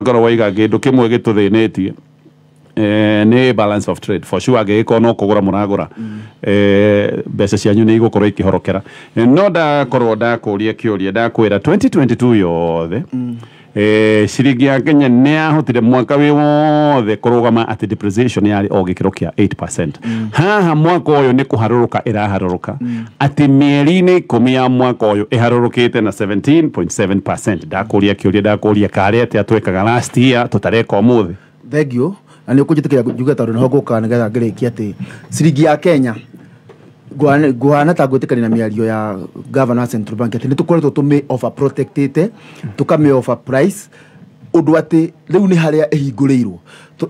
Ngorwo waiga kĩndũ kĩmwe gĩtũthĩnĩtie nĩ balance of trade. For sure, angĩgĩkorwo no kũgũra mũragũra, mbeca cianyu nĩ igũkorwo ikĩhorokera. No ndakorwo ndakũria kĩũria, ndakwĩra 2022 yothe ciringi ya Kenya nĩ yahotire mwaka wĩ wothe kũrũgama atĩ depreciation yarĩ o gĩkĩro kĩa 8%. Haha mwaka ũyũ nĩ kũharũrũka ĩraharũrũka, atĩ mĩeri-inĩ 10 ya mwaka ũyũ ĩharũrũkĩte na 17.7%. Ndakũria kĩũria, ndakũria karĩ atĩa twekaga last year tũtareka ũmũthĩ? Thank you, na nä å kå njä tä kä ra njuge tondå nĩho ngũkaga nĩgetha ngĩrĩkie atĩ ciringi ya Kenya nguhana ta ngwĩtĩkania na mĩario ya governor wa Central Bank atĩ nĩ tũkoretwo tũmĩ overprotectĩte, tũkamĩ overprice, ũndũ atĩ rĩu nĩ harĩa ĩhingũrĩirwo.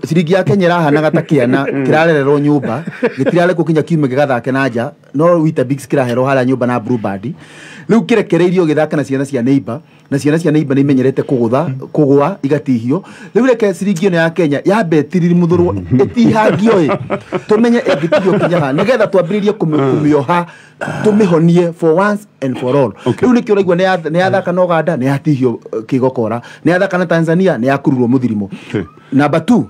Ciringi ya Kenya ĩrahanaga ta kĩana kĩrarererwo nyũmba, gĩtirarekwo kinya kiume gĩgathake na nja, no Weetabix kĩraherwo harĩa nyũmba na Blue Band. Rĩu kĩrekereirio gĩthake na ciana cia neighbor, na ciana cia neighbor nĩ imenyerete kũgũtha kũgũa igatihio. Rĩu reke ciringi ĩno ya Kenya yambe ĩtirimuthũrwo, ĩtihangio, ĩ tũmenye ĩngĩtihio kinya ha, nĩgetha twambĩrĩrie kũmĩoha, tũmĩhonie for once and for all. Rĩu nĩkĩo ũraigua nĩ yathaka na Ũganda, nĩ yatihio kĩgokora, nĩ yathaka na Tanzania, nĩ yakururwo mũthirimo. Number two,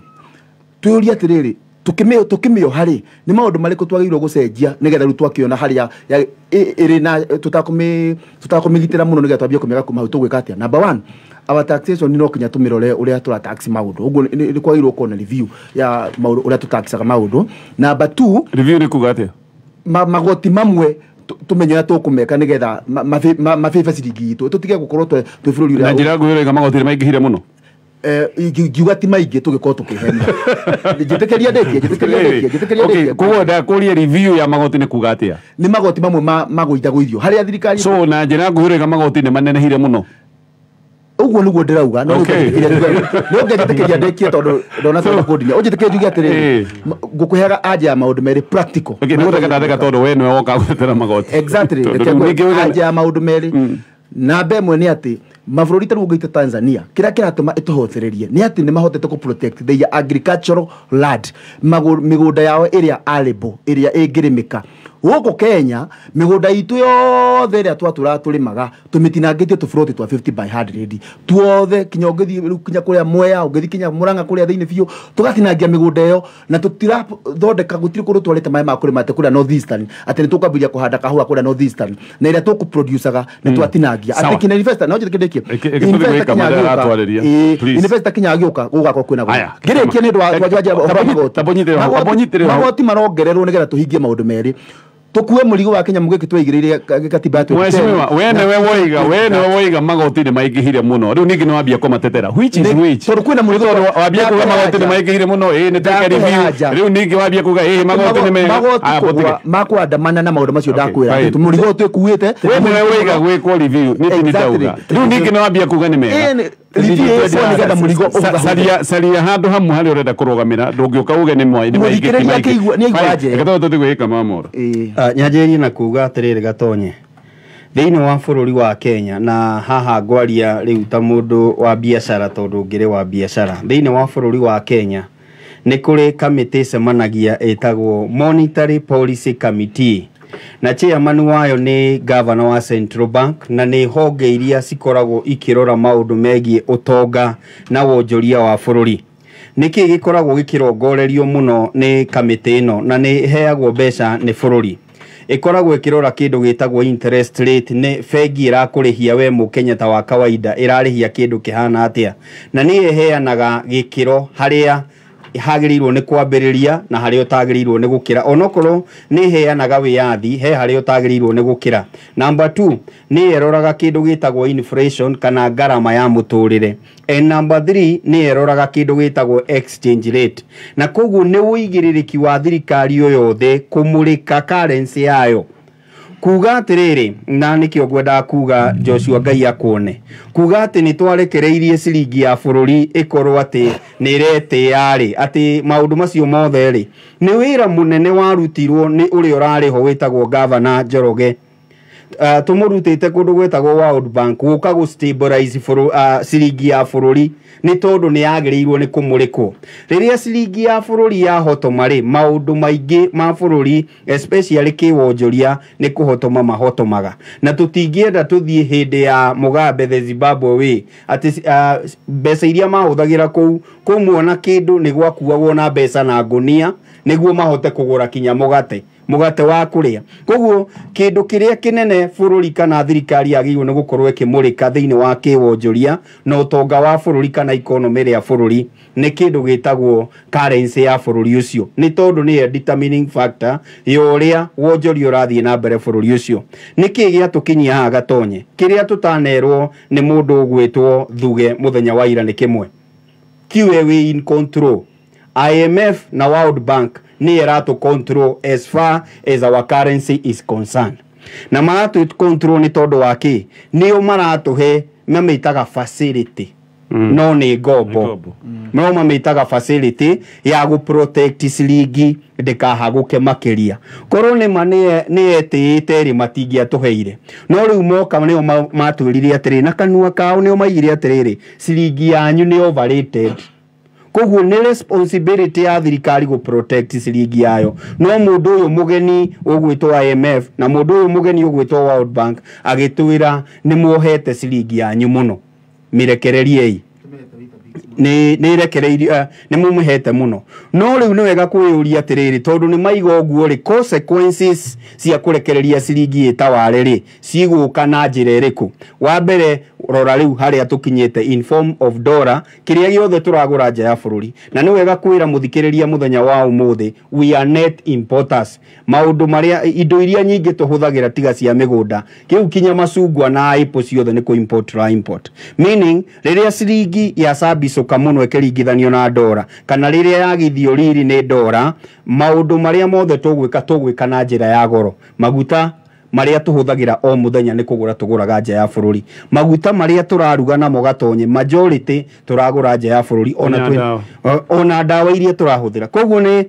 twĩyũrie atĩrĩrĩ, tũkĩmĩoha rĩ, nĩ maũndũ marĩkũ twagĩrĩirwo gũcenjia nĩgetha rĩu twakĩona harĩa ĩrĩ na tũtakũmĩgitĩra mũno, nĩgetha twambie kũmĩaga kuma hau? Tũgwĩka atĩa? Number one, our taxation, no kinya tũmĩrore ũrĩa tũra tax maũndũ. Ũguo nĩ kwagĩrĩirwo gũkorwo na review ya maũndũ, ũrĩa tũtaxaga maũndũ. Number two, Review nĩ kuga atĩa? Magoti mamwe tũmenye ũrĩa tũkũmeka nĩgetha mabĩbe ciringi itũ, tũtige gũkorwo twĩ bũrũri Na ũrĩa njĩra nguhĩ ũraiga magoti nĩ maingĩhire mũno. Ingiuga ti maingĩ, tũgĩkorwo tũkĩhenia. Njĩtĩkĩria ndĩkie, njĩtĩkĩria ndĩkie, njĩtĩkĩria Okay, ndĩkie. Koguo ndakũria, review ya magoti nĩ kuga atĩa? Nĩ magoti mamwe magũithagũithio harĩa thirikari So na njĩra nguhĩ ũraiga magoti nĩ manenehire mũno. Ũguo nĩguo ndĩrauga, no nĩ ũngĩnjĩtĩkĩria ndĩkie, tondũ ndona tondũ kũndinia, ũnjĩtĩkĩrie njuge atĩrĩrĩ, ngũkũheaga anja ya maũndũ merĩ practical. Okay, nĩ gũtheka ndatheka tondũ we nĩwe woka gũtetera magoti. Exactly. Tondũ Reke rĩu ngwĩre, ningĩ anja ya maũndũ merĩ. Namba ĩmwe nĩ atĩ mabũrũri ta rĩu ũngĩita Tanzania, kĩrĩa kĩratũma ĩtũhotererie nĩ atĩ nĩ mahotete kũ protect their agricultural land, mĩgũnda yao ĩrĩa arable, ĩrĩa ĩngĩrĩmĩka. Gũkũ Kenya mĩgũnda itũ yothe ĩrĩa twatũraga tũrĩmaga, tũmĩtinangĩtie tũburoti twa 50 by 100 tuothe, kinya ũngĩthiĩ rĩu kinya kũrĩa Mwea, ũngĩthiĩ kinya Mũrang'a kũrĩa thĩinĩ biũ, tũgatinangia mĩgũnda ĩyo na tũtirathondeka, gũtirĩ kũndũ twarĩte maĩ ma kũrĩma atĩ kũrĩa North Eastern, atĩ nĩ tũkwambĩrĩria kũhanda kahũa kũrĩa North Eastern, na ĩrĩa tũkũproducaga nĩ twatinangia Sawa. atĩ kinya investor no njĩtĩkĩrie ndĩkie. Ĩke tũthiĩ gwĩka marĩa aratwarĩria. Please. Investor kinya agĩũka gũgakorwo kwĩna Aya, ngĩrĩkia nĩ ũndũ wa wa ũhoro wa magoti. Tambũnyitĩre hau, tambũnyitĩre hau. Magoti marongererwo nĩgetha tũhingie maũndũ merĩ, tũkue mũrigo wa Kenya mũgĩkĩ twaigĩrĩire gatiba ya 2010. Mheshimiwa, we nĩwe woiga, we nĩwe woiga magoti nĩ maingĩhire mũno. Rĩu ningĩ nĩ wambia kũmatetera. Which is which? Tondũ kwĩna mũrigo. Tondũ wambia kuga magoti nĩ maingĩhire mũno, ĩĩ nĩ twĩke Ndakũhe review. anja. Rĩu ningĩ wambia kuga ĩĩ magoti nĩ mega. Magoti Aya, kũgwa bũtige. makwandamana na maũndũ macio. Okay, Ndakwĩra fine. atĩ mũrigo ũyũ twĩkuĩte. We nĩwe woiga gwĩkwo review, nĩ ti ndauga. Rĩu ningĩ nĩ wambia kuga nĩ mega. Ĩĩ, review ĩkwo nĩgetha mũrigo ũhũthahũthe. Caria handũ hamwe harĩa ũrenda kũrũgamĩra, ndũngĩũka uge nĩ nĩ maingĩ, ti Mũthikĩrĩria maingĩ. nĩ aigua Fine, anja. reke tũthiĩ gwĩka mamoro. Ĩĩ. Nyanjĩrĩrie na kuga atĩrĩrĩ, Gatonye, thĩinĩ wa bũrũri wa Kenya, na haha ngwaria rĩu ta mũndũ wa biacara, tondũ ngĩrĩ wa biacara thĩinĩ wa bũrũri wa Kenya, nĩ kũrĩ kamĩtĩ ĩcemanagia ĩtagwo Monetary Policy Committee, na chairman wayo nĩ governor wa Central Bank, na nĩ honge iria cikoragwo ikĩrora maũndũ megiĩ ũtonga na wonjoria wa bũrũri. Nĩkĩ gĩkoragwo gĩkĩrongorerio mũno nĩ kamĩtĩ ĩno, na nĩ ĩheagwo mbeca nĩ bũrũri? Ĩkoragwo ĩkĩrora kĩndũ gĩtagwo interest rate, nĩ bengi ĩrakũrĩhia we mũkenya ta wa kawaida ĩrarĩhia kĩndũ kĩhana atĩa, na nĩ ĩheanaga gĩkĩro harĩa hagĩrĩirwo nĩ kwambĩrĩria na harĩa ũtagĩrĩirwo nĩ gũkĩra, onokorwo nĩ ĩheanaga wĩyathi, he harĩa ũtagĩrĩirwo nĩ gũkĩra. Number 2, nĩ ĩroraga kĩndũ gĩtagwo inflation kana ngarama ya mũtũrĩre, and number 3, nĩ ĩroraga kĩndũ gĩtagwo exchange rate. Na koguo nĩ ũigĩrĩrĩki wa thirikari o yothe kũmũrĩka currency yayo, kuga atĩrĩrĩ, na nĩkĩo ngwendaga kuga Joshua Ngai akuone, kuga atĩ nĩ twarekereirie ciringi ya bũrũri ĩkorwo atĩ nĩ ĩretĩĩa rĩ, atĩ maũndũ macio mothe rĩ, nĩ wĩra mũnene warutirwo nĩ ũrĩa ũrarĩ ho wĩtagwo Gavana Njoroge. Tũmũrutĩte kũndũ gwĩtagwo World Bank gũka gũ stabilize ciringi ya bũrũri, nĩ tondũ nĩ yagĩrĩirwo nĩ kũmũrĩkwo. Rĩrĩa ciringi ya bũrũri yahotoma rĩ, maũndũ maingĩ ma bũrũri especially kĩwonjoria nĩ kũhotoma mahotomaga, na tũtingĩenda tũthiĩ hĩndĩ ya Mugabe the Zimbabwe way, atĩ mbeca iria mahũthagĩra kũu kũmuona kĩndũ nĩ gwakuagwo na mbeca na ngũnia nĩguo mahote kũgũra kinya mũgate wa kũrĩa. Koguo kĩndũ kĩrĩa kĩnene bũrũri kana thirikari yagĩrĩirwo nĩ gũkorwo ĩkĩmũrĩka thĩinĩ wa kĩwonjoria na ũtonga wa bũrũri kana economy ya bũrũri nĩ kĩndũ gĩtagwo currency ya bũrũri ũcio, nĩ tondũ nĩyo determining factor ya ũrĩa wonjoria ũrathiĩ na mbere bũrũri ũcio. Nĩkĩ gĩatũkinyia haha Gatonye? Kĩrĩa tũtanerwo nĩ mũndũ ũgwĩtwo Thuge mũthenya wa ira nĩ kĩmwe, tiwe wĩ in control. IMF na World Bank nĩ ĩratũ control as far as our currency is concerned, na maratũ control nĩ tondũ wa kĩ? Nĩo maratũhe, mamĩtaga facility, no nĩ ngombo, no mamĩtaga facility ya gũ protect ciringi ndĩkahagũke makĩria. Korwo nĩ ma nĩ etĩĩte rĩ, matingĩatũheire, no rĩu moka nĩo matwĩrire atĩrĩ na kanua kao, nĩo maigire atĩrĩrĩ, ciringi yanyu nĩ overrated. Koguo nĩ responsibility ya thirikari gũ protect ciringi yayo. No mũndũ ũyũ mũgeni ũgwĩtwo IMF na mũndũ ũyũ mũgeni ũgwĩtwo World Bank agĩtwĩra nĩ muohete ciringi yanyu mũno, mĩrekereriei, nĩ rekereirio, nĩ mumĩhete mũno. No rĩu nĩ wega kwĩyũria atĩrĩrĩ, tondũ nĩ maiga ũguo rĩ, consequences cia kũrekereria ciringi ĩtaware rĩ, cigũka na njĩra ĩrĩkũ? Wa mbere, rora rĩu harĩa tũkinyĩte in form of dollar, kĩrĩa gĩothe tũragũra nja ya bũrũri. Na nĩ wega kwĩra mũthikĩrĩria mũthenya wa ũmũthĩ, we are net importers. Maũndũ marĩa, indo iria nyingĩ tũhũthagĩra tiga cia mĩgũnda, kĩu kinya macungwa na apple ciothe nĩ kũ import ra import, meaning rĩrĩa ciringi ya cabicũka mũno ĩkĩringithanio na ndora, kana rĩrĩa yagithio riri nĩ ndora, maũndũ marĩa mothe tũgwĩka na njĩra ya goro. Maguta marĩa tũhũthagĩra o mũthenya nĩ kũgũra tũgũraga nja ya bũrũri, maguta marĩa tũraruga namo Gatonye majority tũragũra nja ya bũrũri, ona ndawa iria tũrahũthĩra. Koguo nĩ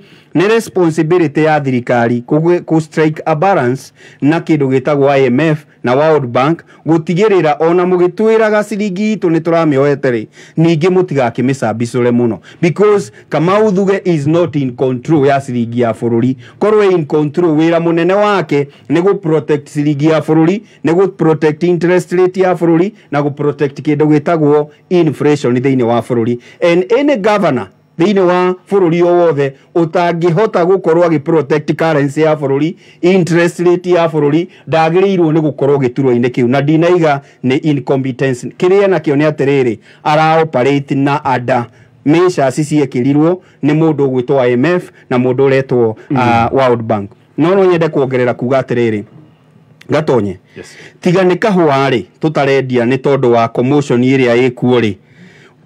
responsibility ya thirikari kũ strike a balance na kĩndũ gĩtagwo IMF na World Bank, gũtigĩrĩra ona mũgĩtwĩraga ciringi itũ nĩ tũramĩoete rĩ, ningĩ mũtigakĩmĩcambicũre mũno, because Kamau Thuge is not in control ya ciringi ya bũrũri. Korwo in control, wĩra mũnene wake nĩ gũ protect ciringi ya bũrũri, nĩ gũ protect interest rate ya bũrũri, na gũ protect kĩndũ gĩtagwo inflation thĩinĩ wa bũrũri. And any governor thĩinĩ wa bũrũri o wothe ũtangĩhota gũkorwo agĩ protect currency ya bũrũri, interest rate ya bũrũri, ndagĩrĩirwo nĩ gũkorwo gĩturwa-inĩ kĩu. Na ndinaiga nĩ incompetence, kĩrĩa nakĩo nĩ atĩrĩrĩ, ara operate na ada measures ciekĩrirwo nĩ mũndũ ũgwĩtwo IMF na mũndũ ũretwo World Bank. No nyende kuongerera kuga atĩrĩrĩ Gatonye, yes. Tiga nĩ kahũa rĩ tũtarendia nĩ tondũ wa commotion ĩrĩa ĩkuo rĩ,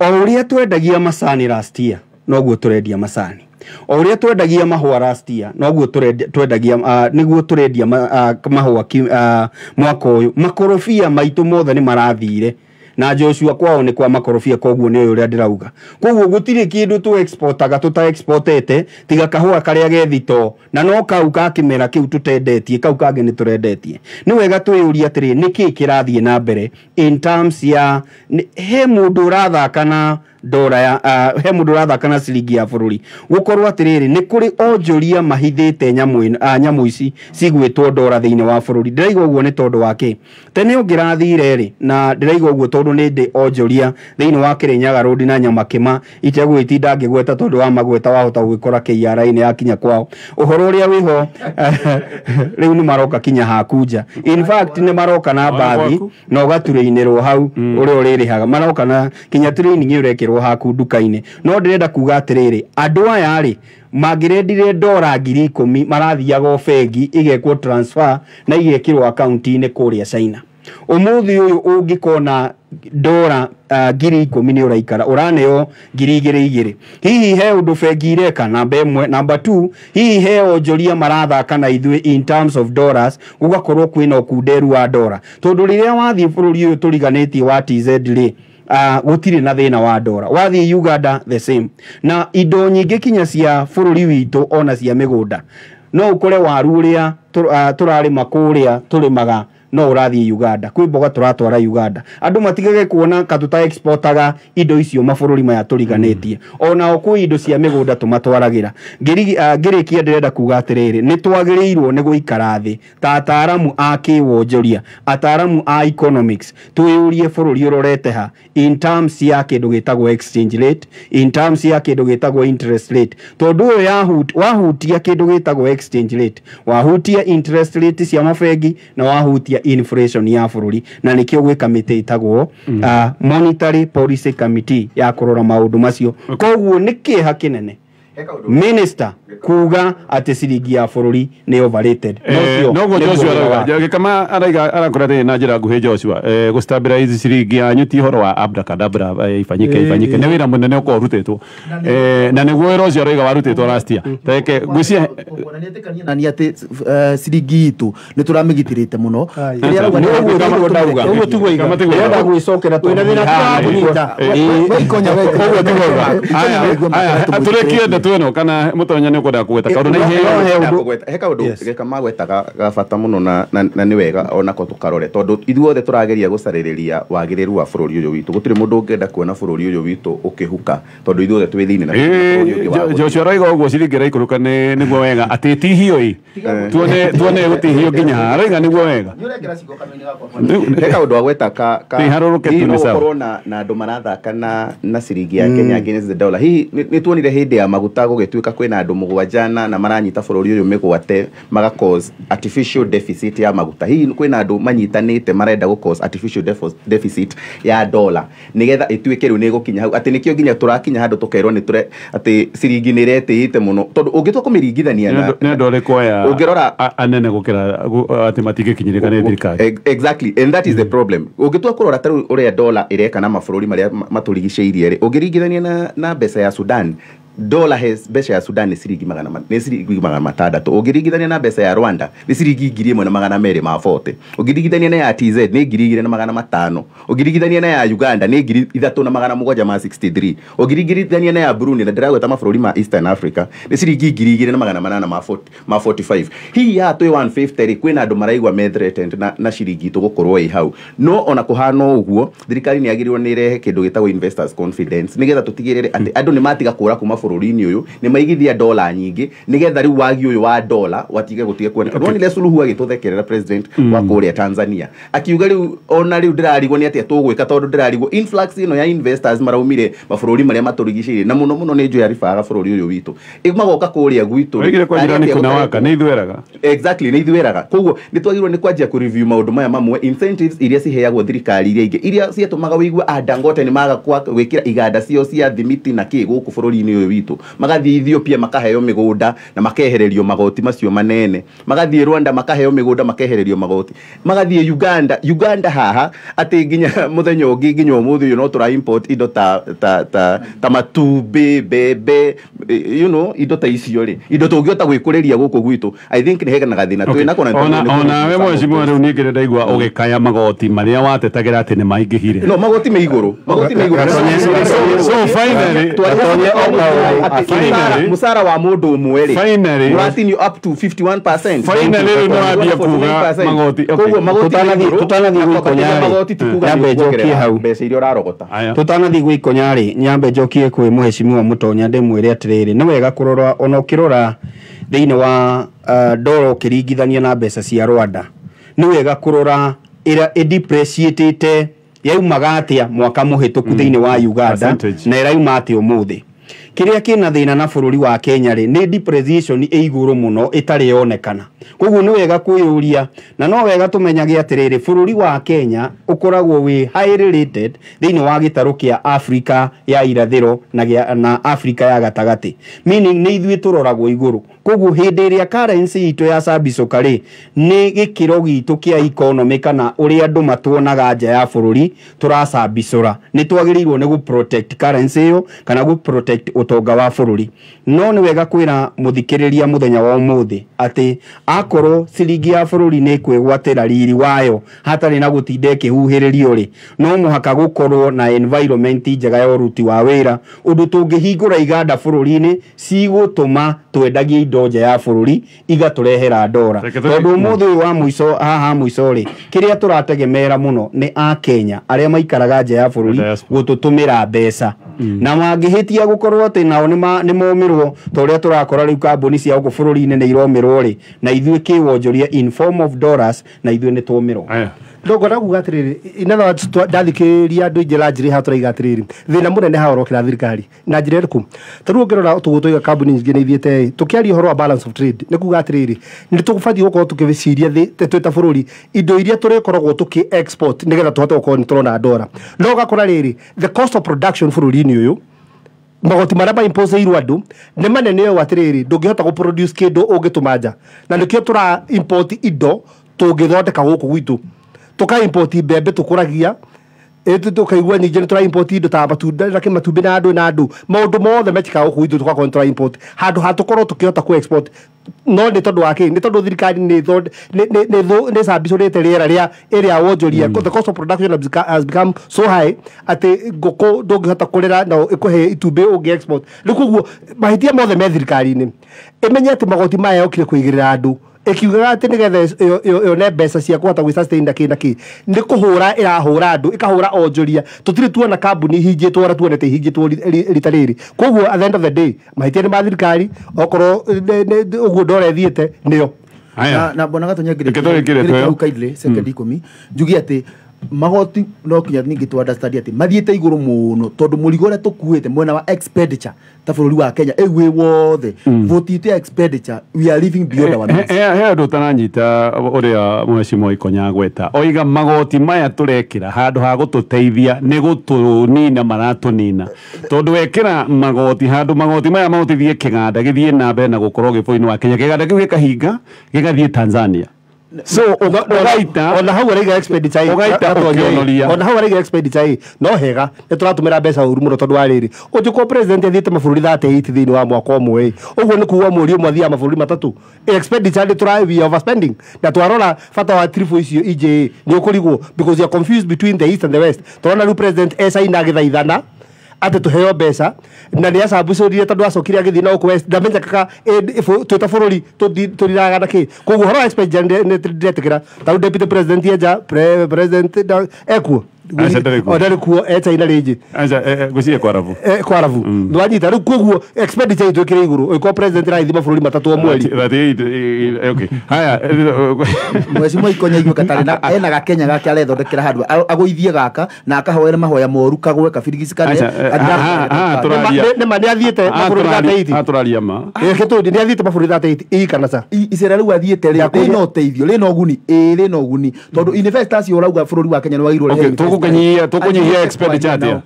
o ũrĩa twendagia macani last year noguo tũrendia macani, o ũrĩa twendagia mahũa last year noguo twendagia nĩguo tũrendia mahũa mwaka ũyũ. Makorobia maitũ mothe nĩ marathire, na Joshua kwao nĩ kwa makorobia, koguo nĩ ũyũ ũrĩa ndĩrauga. Koguo gũtirĩ kĩndũ tũ exportaga tũta exportete tiga kahũa karĩa gethito, na no kau ka kĩmera kĩu tũtendetie, kau kangĩ nĩ tũrendetie. Nĩ wega twĩyũrie atĩrĩ, nĩkĩ kĩrathiĩ na mbere in terms ya he mũndũ ũrathaka na ndora ya he mũndũ ũrathaka na ciringi ya bũrũri, gũkorwo atĩrĩrĩ nĩ kũrĩ onjoria mahithĩte nyamũ ici cigwĩtwo ndora thĩinĩ wa bũrũri. Ndĩraiga ũguo nĩ tondũ wa kĩ? Tene ũngĩrathire rĩ, na ndĩraiga ũguo tondũ nĩ ndĩ onjoria thĩinĩ wa Kĩrĩnyaga Road na Nyamakĩma, itegũgĩtinda ngĩgweta tondũ wa magweta wahota gũgĩkora KRA nĩ yakinya kwao. Ũhoro ũrĩa wĩho rĩu nĩ maroka kinya haku nja, in fact nĩ maroka na mbathi na ũgaturĩinĩrwo hau ũrĩa ũrĩrĩhaga, maroka na kinya training ũrekĩrwo haku nduka-inĩ. No ndĩrenda kuga atĩrĩrĩ, andũ aya rĩ mangĩrendire ndora 10,000 marathiaga o bengi igekwo transfer na igekĩrwo akaunti-inĩ kũrĩa China. Ũmũthĩ ũyũ ũngĩkona ndora 10,000 nĩ ũraikara ũraneo 2,000. Hihi he ũndũ bengi ireka? Namba ĩmwe. Namba 2, hihi he onjoria marathaka na ithuĩ in terms of dollars, gũgakorwo kwĩna ũkunderu wa ndora, tondũ rĩrĩa wathiĩ bũrũri ũyũ tũriganĩtie wa TZ rĩ, gũtirĩ na thĩna wa ndora. Wathiĩ Uganda the same, na indo nyingĩ kinya cia bũrũri witũ ona cia mĩgũnda, no ũkore waru ũrĩa tũrarĩma kũrĩa tũrĩmaga no ũrathiĩ Uganda, kwĩ mboga tũratwara Uganda. Andũ matigage kuona ka tũta exportaga indo icio mabũrũri maya tũriganĩtie, onao kwĩ indo cia mĩgũnda tũmatwaragĩra. Ngĩrĩkia ndĩrenda kuga atĩrĩrĩ, nĩ twagĩrĩirwo nĩ gũikara thĩ ta ataaramu a kĩwonjoria, ataaramu a economics, twĩyũrie bũrũri ũrorete ha in terms ya kĩndũ gĩtagwo exchange rate, in terms ya kĩndũ gĩtagwo interest rate, tondũ ũyũ wahutia kĩndũ gĩtagwo exchange rate, wahutia interest rate cia mabengi na wahutia inflation ya bũrũri, na nĩkĩo gwĩ kamĩtĩ ĩtagwo Monetary Policy Committee ya kũrora maũndũ macio. Koguo nĩ kĩeha kĩnene minister kuga atĩ ciringi ya bũrũri nĩ overrated. Noguo Joshua arauga gĩkama araiga arakora thĩ na njĩra nguhĩ. Joshua, gũ stabilize ciringi yanyu ti ũhoro wa abracadabra, ifanyike ifanyike, nĩ wĩra mũnene ũkorwo ũrutĩtwo, na nĩguo wĩra ũcio arauga warutĩtwo last year. Teke ngwĩciria na nĩ atĩ ciringi itũ nĩ tũramĩgitĩrĩte mũno. Ũguo tiguo ndĩrenda gwĩcokera. Tũrĩkie ndeto ĩno kana mũtonya nĩ ũkwenda kũgweta kaũndũ na iheo? He kaũndũ gĩkama gwetaga ga bata mũno na nĩ wega onako tũkarore, tondũ ithuothe tũrageria gũcarĩrĩria wagĩrĩru wa bũrũri ũyũ witũ. Gũtirĩ mũndũ ũngĩenda kuona bũrũri ũyũ witũ ũkĩhuka, tondũ ithuothe twĩ thĩinĩ na bũrũri ũngĩ wa Joshua arauga ũguo ciringi ĩraikũrũka nĩguo wega atĩ tihio ĩ tuone gũtihio nginya arauga nĩguo wega. He kaũndũ agweta ka gũkorwo na andũ marathaka na ciringi ya Kenya against the dollar. Hihi nĩ tuonire hĩndĩ ya maguta gũgĩtuĩka kwĩna andũ mũgwanja na maranyita bũrũri ũyũ mĩgwate, maga cause artificial deficit ya maguta. Hihi kwĩna andũ manyitanĩte marenda gũ cause artificial deficit ya dollar nĩgetha ĩtuĩke rĩu nĩ ĩgũkinya hau, atĩ nĩkĩo nginya tũrakinya handũ tũkerwo nĩ tũre atĩ ciringi nĩ ĩretĩĩte mũno, tondũ ũngĩtua kũmĩringithania na nĩ andũ arĩkũ aya ũngĩrora anene gũkĩra atĩ matingĩkinyĩrĩka nĩ thirikari? Exactly, and that is the problem. Ũngĩtua kũrora ta rĩu ũrĩa dollar ĩreka na mabũrũri marĩa matũrigicĩirie rĩ, ũngĩringithania na mbeca ya Sudan, dollar has mbeca ya Sudan nĩ ciringi 600, ũngĩringithania na mbeca ya Rwanda nĩ ciringi 1240, ũngĩringithania na ya TZ nĩ 2500, ũngĩringithania na ya Uganda nĩ 3763, ũngĩringithania na ya Burundi, na ndĩragweta mabũrũri ma Eastern Africa, nĩ ciringi 2845. Hihi haha twĩ 150 rĩ, kwĩna andũ maraigua me threatened na ciringi itũ gũkorwo ĩ hau. No ona kũhana ũguo, thirikari nĩ yagĩrĩirwo nĩ ĩrehe kĩndũ gĩtagwo investors confidence, nĩgetha tũtigĩrĩre atĩ andũ nĩ matiga kũra kuma bũrũri-inĩ ũyũ, nĩ maigithia dola nyingĩ, nĩgetha rĩu wagi ũyũ wa dola watige gũtige kuoneka. Nĩwonire Suluhu agĩtũthekerera president wa kũrĩa Tanzania, akiuga rĩu ona rĩu ndĩrarigwo nĩ atĩa tũgwĩka, tondũ ndĩrarigwo influx ĩno ya investors maraumire mabũrũri marĩa matũrigicĩirie, na mũno mũno nĩ njũĩ aribaga bũrũri ũyũ witũ, magoka kũrĩa gwitũ. Oigire kwa jirani kuna waka, nĩ ithueraga. Exactly, nĩ ithueraga. Koguo nĩ twagĩrĩirwo nĩ kwanjia kũ review maũndũ maya mamwe, incentives iria ciheagwo thirikari iria ingĩ, iria ciatũmaga wĩigue a Dangote nĩ maga gwĩkĩra iganda ciao cia thimiti na kĩ gũkũ bũrũri-inĩ ũyũ witũ, magathiĩ Ethiopia makaheo mĩgũnda na makehererio magoti macio manene, magathiĩ Rwanda makaheo mĩgũnda makehererio magoti, magathiĩ Uganda haha atĩ nginya mũthenya ũngĩ nginya ũmũthĩ ũyũ no tũra import indo ta ta ta ta matumbĩ, mbembe, you know, indo ta icio rĩ, indo tũngĩhota gwĩkũrĩria gũkũ gwitũ. I think nĩ hena gathĩna twĩnako. Ona we mheshimiwa rĩu niĩ ngĩrĩ ndaigua ũgĩkaya magoti marĩa watetagĩra atĩ nĩ maingĩhire. No magoti me igũrũ, magoti me igũrũ. So finally musara wa mũndũ ũmwe rĩ ũratinio up to 51%. Finally rĩu nĩ wambia kuga magoti. Koguo magoti tũtanathiĩ gwĩkonya magoti ti kuga nyambe njokie hau mbeca iria ũrarogota. Tũtanathiĩ gwĩkonya rĩ, nyambe njokie kwĩ mheshimiwa Mũtonya ndĩmwĩre atĩrĩrĩ, nĩ wega kũrora ona ũkĩrora thĩinĩ wa ndoro ũkĩringithania na mbeca cia Rwanda, nĩ wega kũrora ĩrĩa ĩdepreciatĩte yaumaga atĩa mwaka mũhĩtũku thĩinĩ wa Uganda na ĩrauma atĩa ũmũthĩ. Kĩrĩa kĩna thĩna na bũrũri wa Kenya rĩ, nĩ depreciation ĩ igũrũ mũno ĩtarĩ yonekana. Koguo nĩ wega kwĩyũria, na no wega tũmenyage atĩrĩrĩ, bũrũri wa Kenya ũkoragwo wĩ highly rated thĩinĩ wa gĩtarũ kĩa Afrika ya irathĩro na Afrika ya gatagatĩ, meaning nĩ ithuĩ tũroragwo igũrũ. Koguo hĩndĩ ĩrĩa currency itũ ya cabicũka rĩ, nĩ gĩkĩro gitũ kĩa economy kana ũrĩa andũ matuonaga nja ya bũrũri tũracabicũra. Nĩ twagĩrĩirwo nĩ gũ protect currency ĩyo kana gũ protect protect ũtonga wa bũrũri. No nĩ wega kwĩra mũthikĩrĩria mũthenya wa ũmũthĩ atĩ akorwo ciringi ya bũrũri nĩ kwĩgwatĩra riri wayo hatarĩ na gũtinda ĩkĩhuhĩrĩrio rĩ, no mũhaka gũkorwo na environment njega ya ũruti wa wĩra, ũndũ tũngĩhingũra iganda bũrũri-inĩ cigũtũma twendagie indo nja ya bũrũri igatũrehera ndora. Tondũ ũmũthĩ ũyũ wa mũico haha mũico rĩ, kĩrĩa tũrategemera mũno nĩ akenya arĩa maikaraga nja ya bũrũri gũtũtũmĩra mbeca, na mangĩhĩtia gũkorwo atĩ nao nĩ momĩrwo ta ũrĩa tũrakora rĩu kambuni cia gũkũ bũrũri-inĩ nĩ iromĩrwo rĩ, na ithuĩ kĩwonjoria in form of dollars, na ithuĩ nĩ twomĩrwo. Ndongona kuga atiriri, in other words, ndathikĩrĩria andũ aingĩ ranjĩrĩ haha tũraiga atĩrĩrĩ, thĩna mũnene haha ũrokĩra thirikari na njĩra ĩrĩkũ? Ta rĩu ũngĩrora tũguo tũiga kambuni nyingĩ nĩ ithiĩte, tũkĩaria ũhoro wa balance of trade nĩ kuga atĩrĩrĩ, nĩ tũbatiĩ gũkorwo tũkĩciria twĩ ta bũrũri indo iria tũrĩkoragwo tũkĩ export nĩgetha tũhote gũkorwo nĩ tũrona ndora. No ũgakora rĩrĩ, the cost of production bũrũri-inĩ ũyũ, magoti marĩa maimposeirwo andũ nĩ manene ũũ atĩrĩrĩ, ndũngĩhota gũ produce kĩndũ ũngĩtũma nja, na nĩkĩo tũra import indo tũngĩthondeka gũkũ gwitũ. Tuka import mbembe tukuragia, tukaigua nyingĩ nĩ tũra import indo ta matunda na kĩmatumbĩ na andũ na andũ, maũndũ mothe mekĩkaga gũkũ gwitũ tũgakorwo nĩ tũra import handũ ha tũkorwo tũkĩhota kũ export. No nĩ tondũ wa kĩ? Nĩ tondũ thirikari nĩ cambicũrĩte rĩera rĩa ĩrĩa wonjoria. The cost of production has become so high atĩ ngũkũ ndũngĩhota kũrera na ĩkũhe itumbĩ ũngĩ export. Rĩu koguo mahĩtia mothe me thirikari-inĩ. Ĩmenye atĩ magoti maya yokire kũigĩrĩra andũ ĩkiugaga atĩ nĩgetha yone mbeca cia kũhota gwĩ sustain na kĩ na kĩ, nĩ kũhũra ĩrahũra andũ, ĩkahũra onjoria. Tũtirĩ tuona kambuni ihingĩtwo ũrĩa tuonete ihingĩtwo rita rĩrĩ. Koguo at the end of the day mahĩtia nĩ ma thirikari, okorwo ũguo ndora ĩthiĩte nĩyo. Na mbona Gatonya ngĩrĩkia kindly second 10 njuge atĩ magoti no kinya ningĩ tu understand atĩ mathiĩte igũrũ mũno tondũ mũrigo ũrĩa tũkuĩte mwena wa expenditure ta bũrũri wa Kenya ĩwĩ wothe vote itũ ya expenditure, we are living beyond our means. He ũndũ ũtaranyita ũrĩa Mheshimiwa Ikonya agweta, oiga magoti maya tũrekĩra handũ ha gũtũteithia nĩ gũtũnina maratũnina, tondũ wekĩra magoti handũ magoti maya mahotithie kĩganda gĩthiĩ na mbere na gũkorwo gĩ bũrũri-inĩ wa Kenya, kĩganda kĩu gĩkahinga gĩgathiĩ Tanzania. So ugaita ona hau araiga expenditure, ugaita ukionoria ona hau araiga expenditure no hega nĩ tũratũmĩra mbeca ũru mũno tondũ wa rĩrĩ, ũngĩkorwo president athiĩte mabũrũri 38 thĩinĩ wa mwaka ũmwe, ũguo nĩ kuga mweri ũmwe athiaga mabũrũri matatũ. Expenditure nĩ tũra we overspending, na twarora bata wa trip icio IJA nĩ ũkũrigwo because you are confused between the east and the west. Tũrona rĩu president e China agĩthaithana atĩ tũheo mbeca na nĩ acambucũrire tondũ acokire agĩthiĩ na gũkũ west, ndamenya kaka twĩ ta bũrũri tũriraga na kĩ. Koguo ũhoro wa expenditure nĩ ndĩretĩkĩra ta rĩu deputy president enja president ekuo ndarĩ kuo e China rĩngĩ ngwĩciria kwarabu kwarabu ndwanyita rĩu. Koguo expenditure itũ ĩkĩrĩ igũrũ ĩkorwo president ĩrathiĩ mabũrũri matatũ o mweri. Okay, haya Mheshimiwa Ikonya igue katarĩ na ena gakenya gake arethondekera handũ agũithie gaka na akahoere mahoya moru kagwe kabirigisi kane nĩ athiĩte mabũrũri 38 tũraria ma gĩtũndi nĩ athiĩte mabũrũri 38 ĩ kana ca icera rĩu athiĩte rĩ rĩna ũteithio rĩna ũguni ĩ rĩna ũguni tondũ investors ũrauga bũrũri wa Kenya nĩ wagĩrĩirwo tukunyihia expenditure atia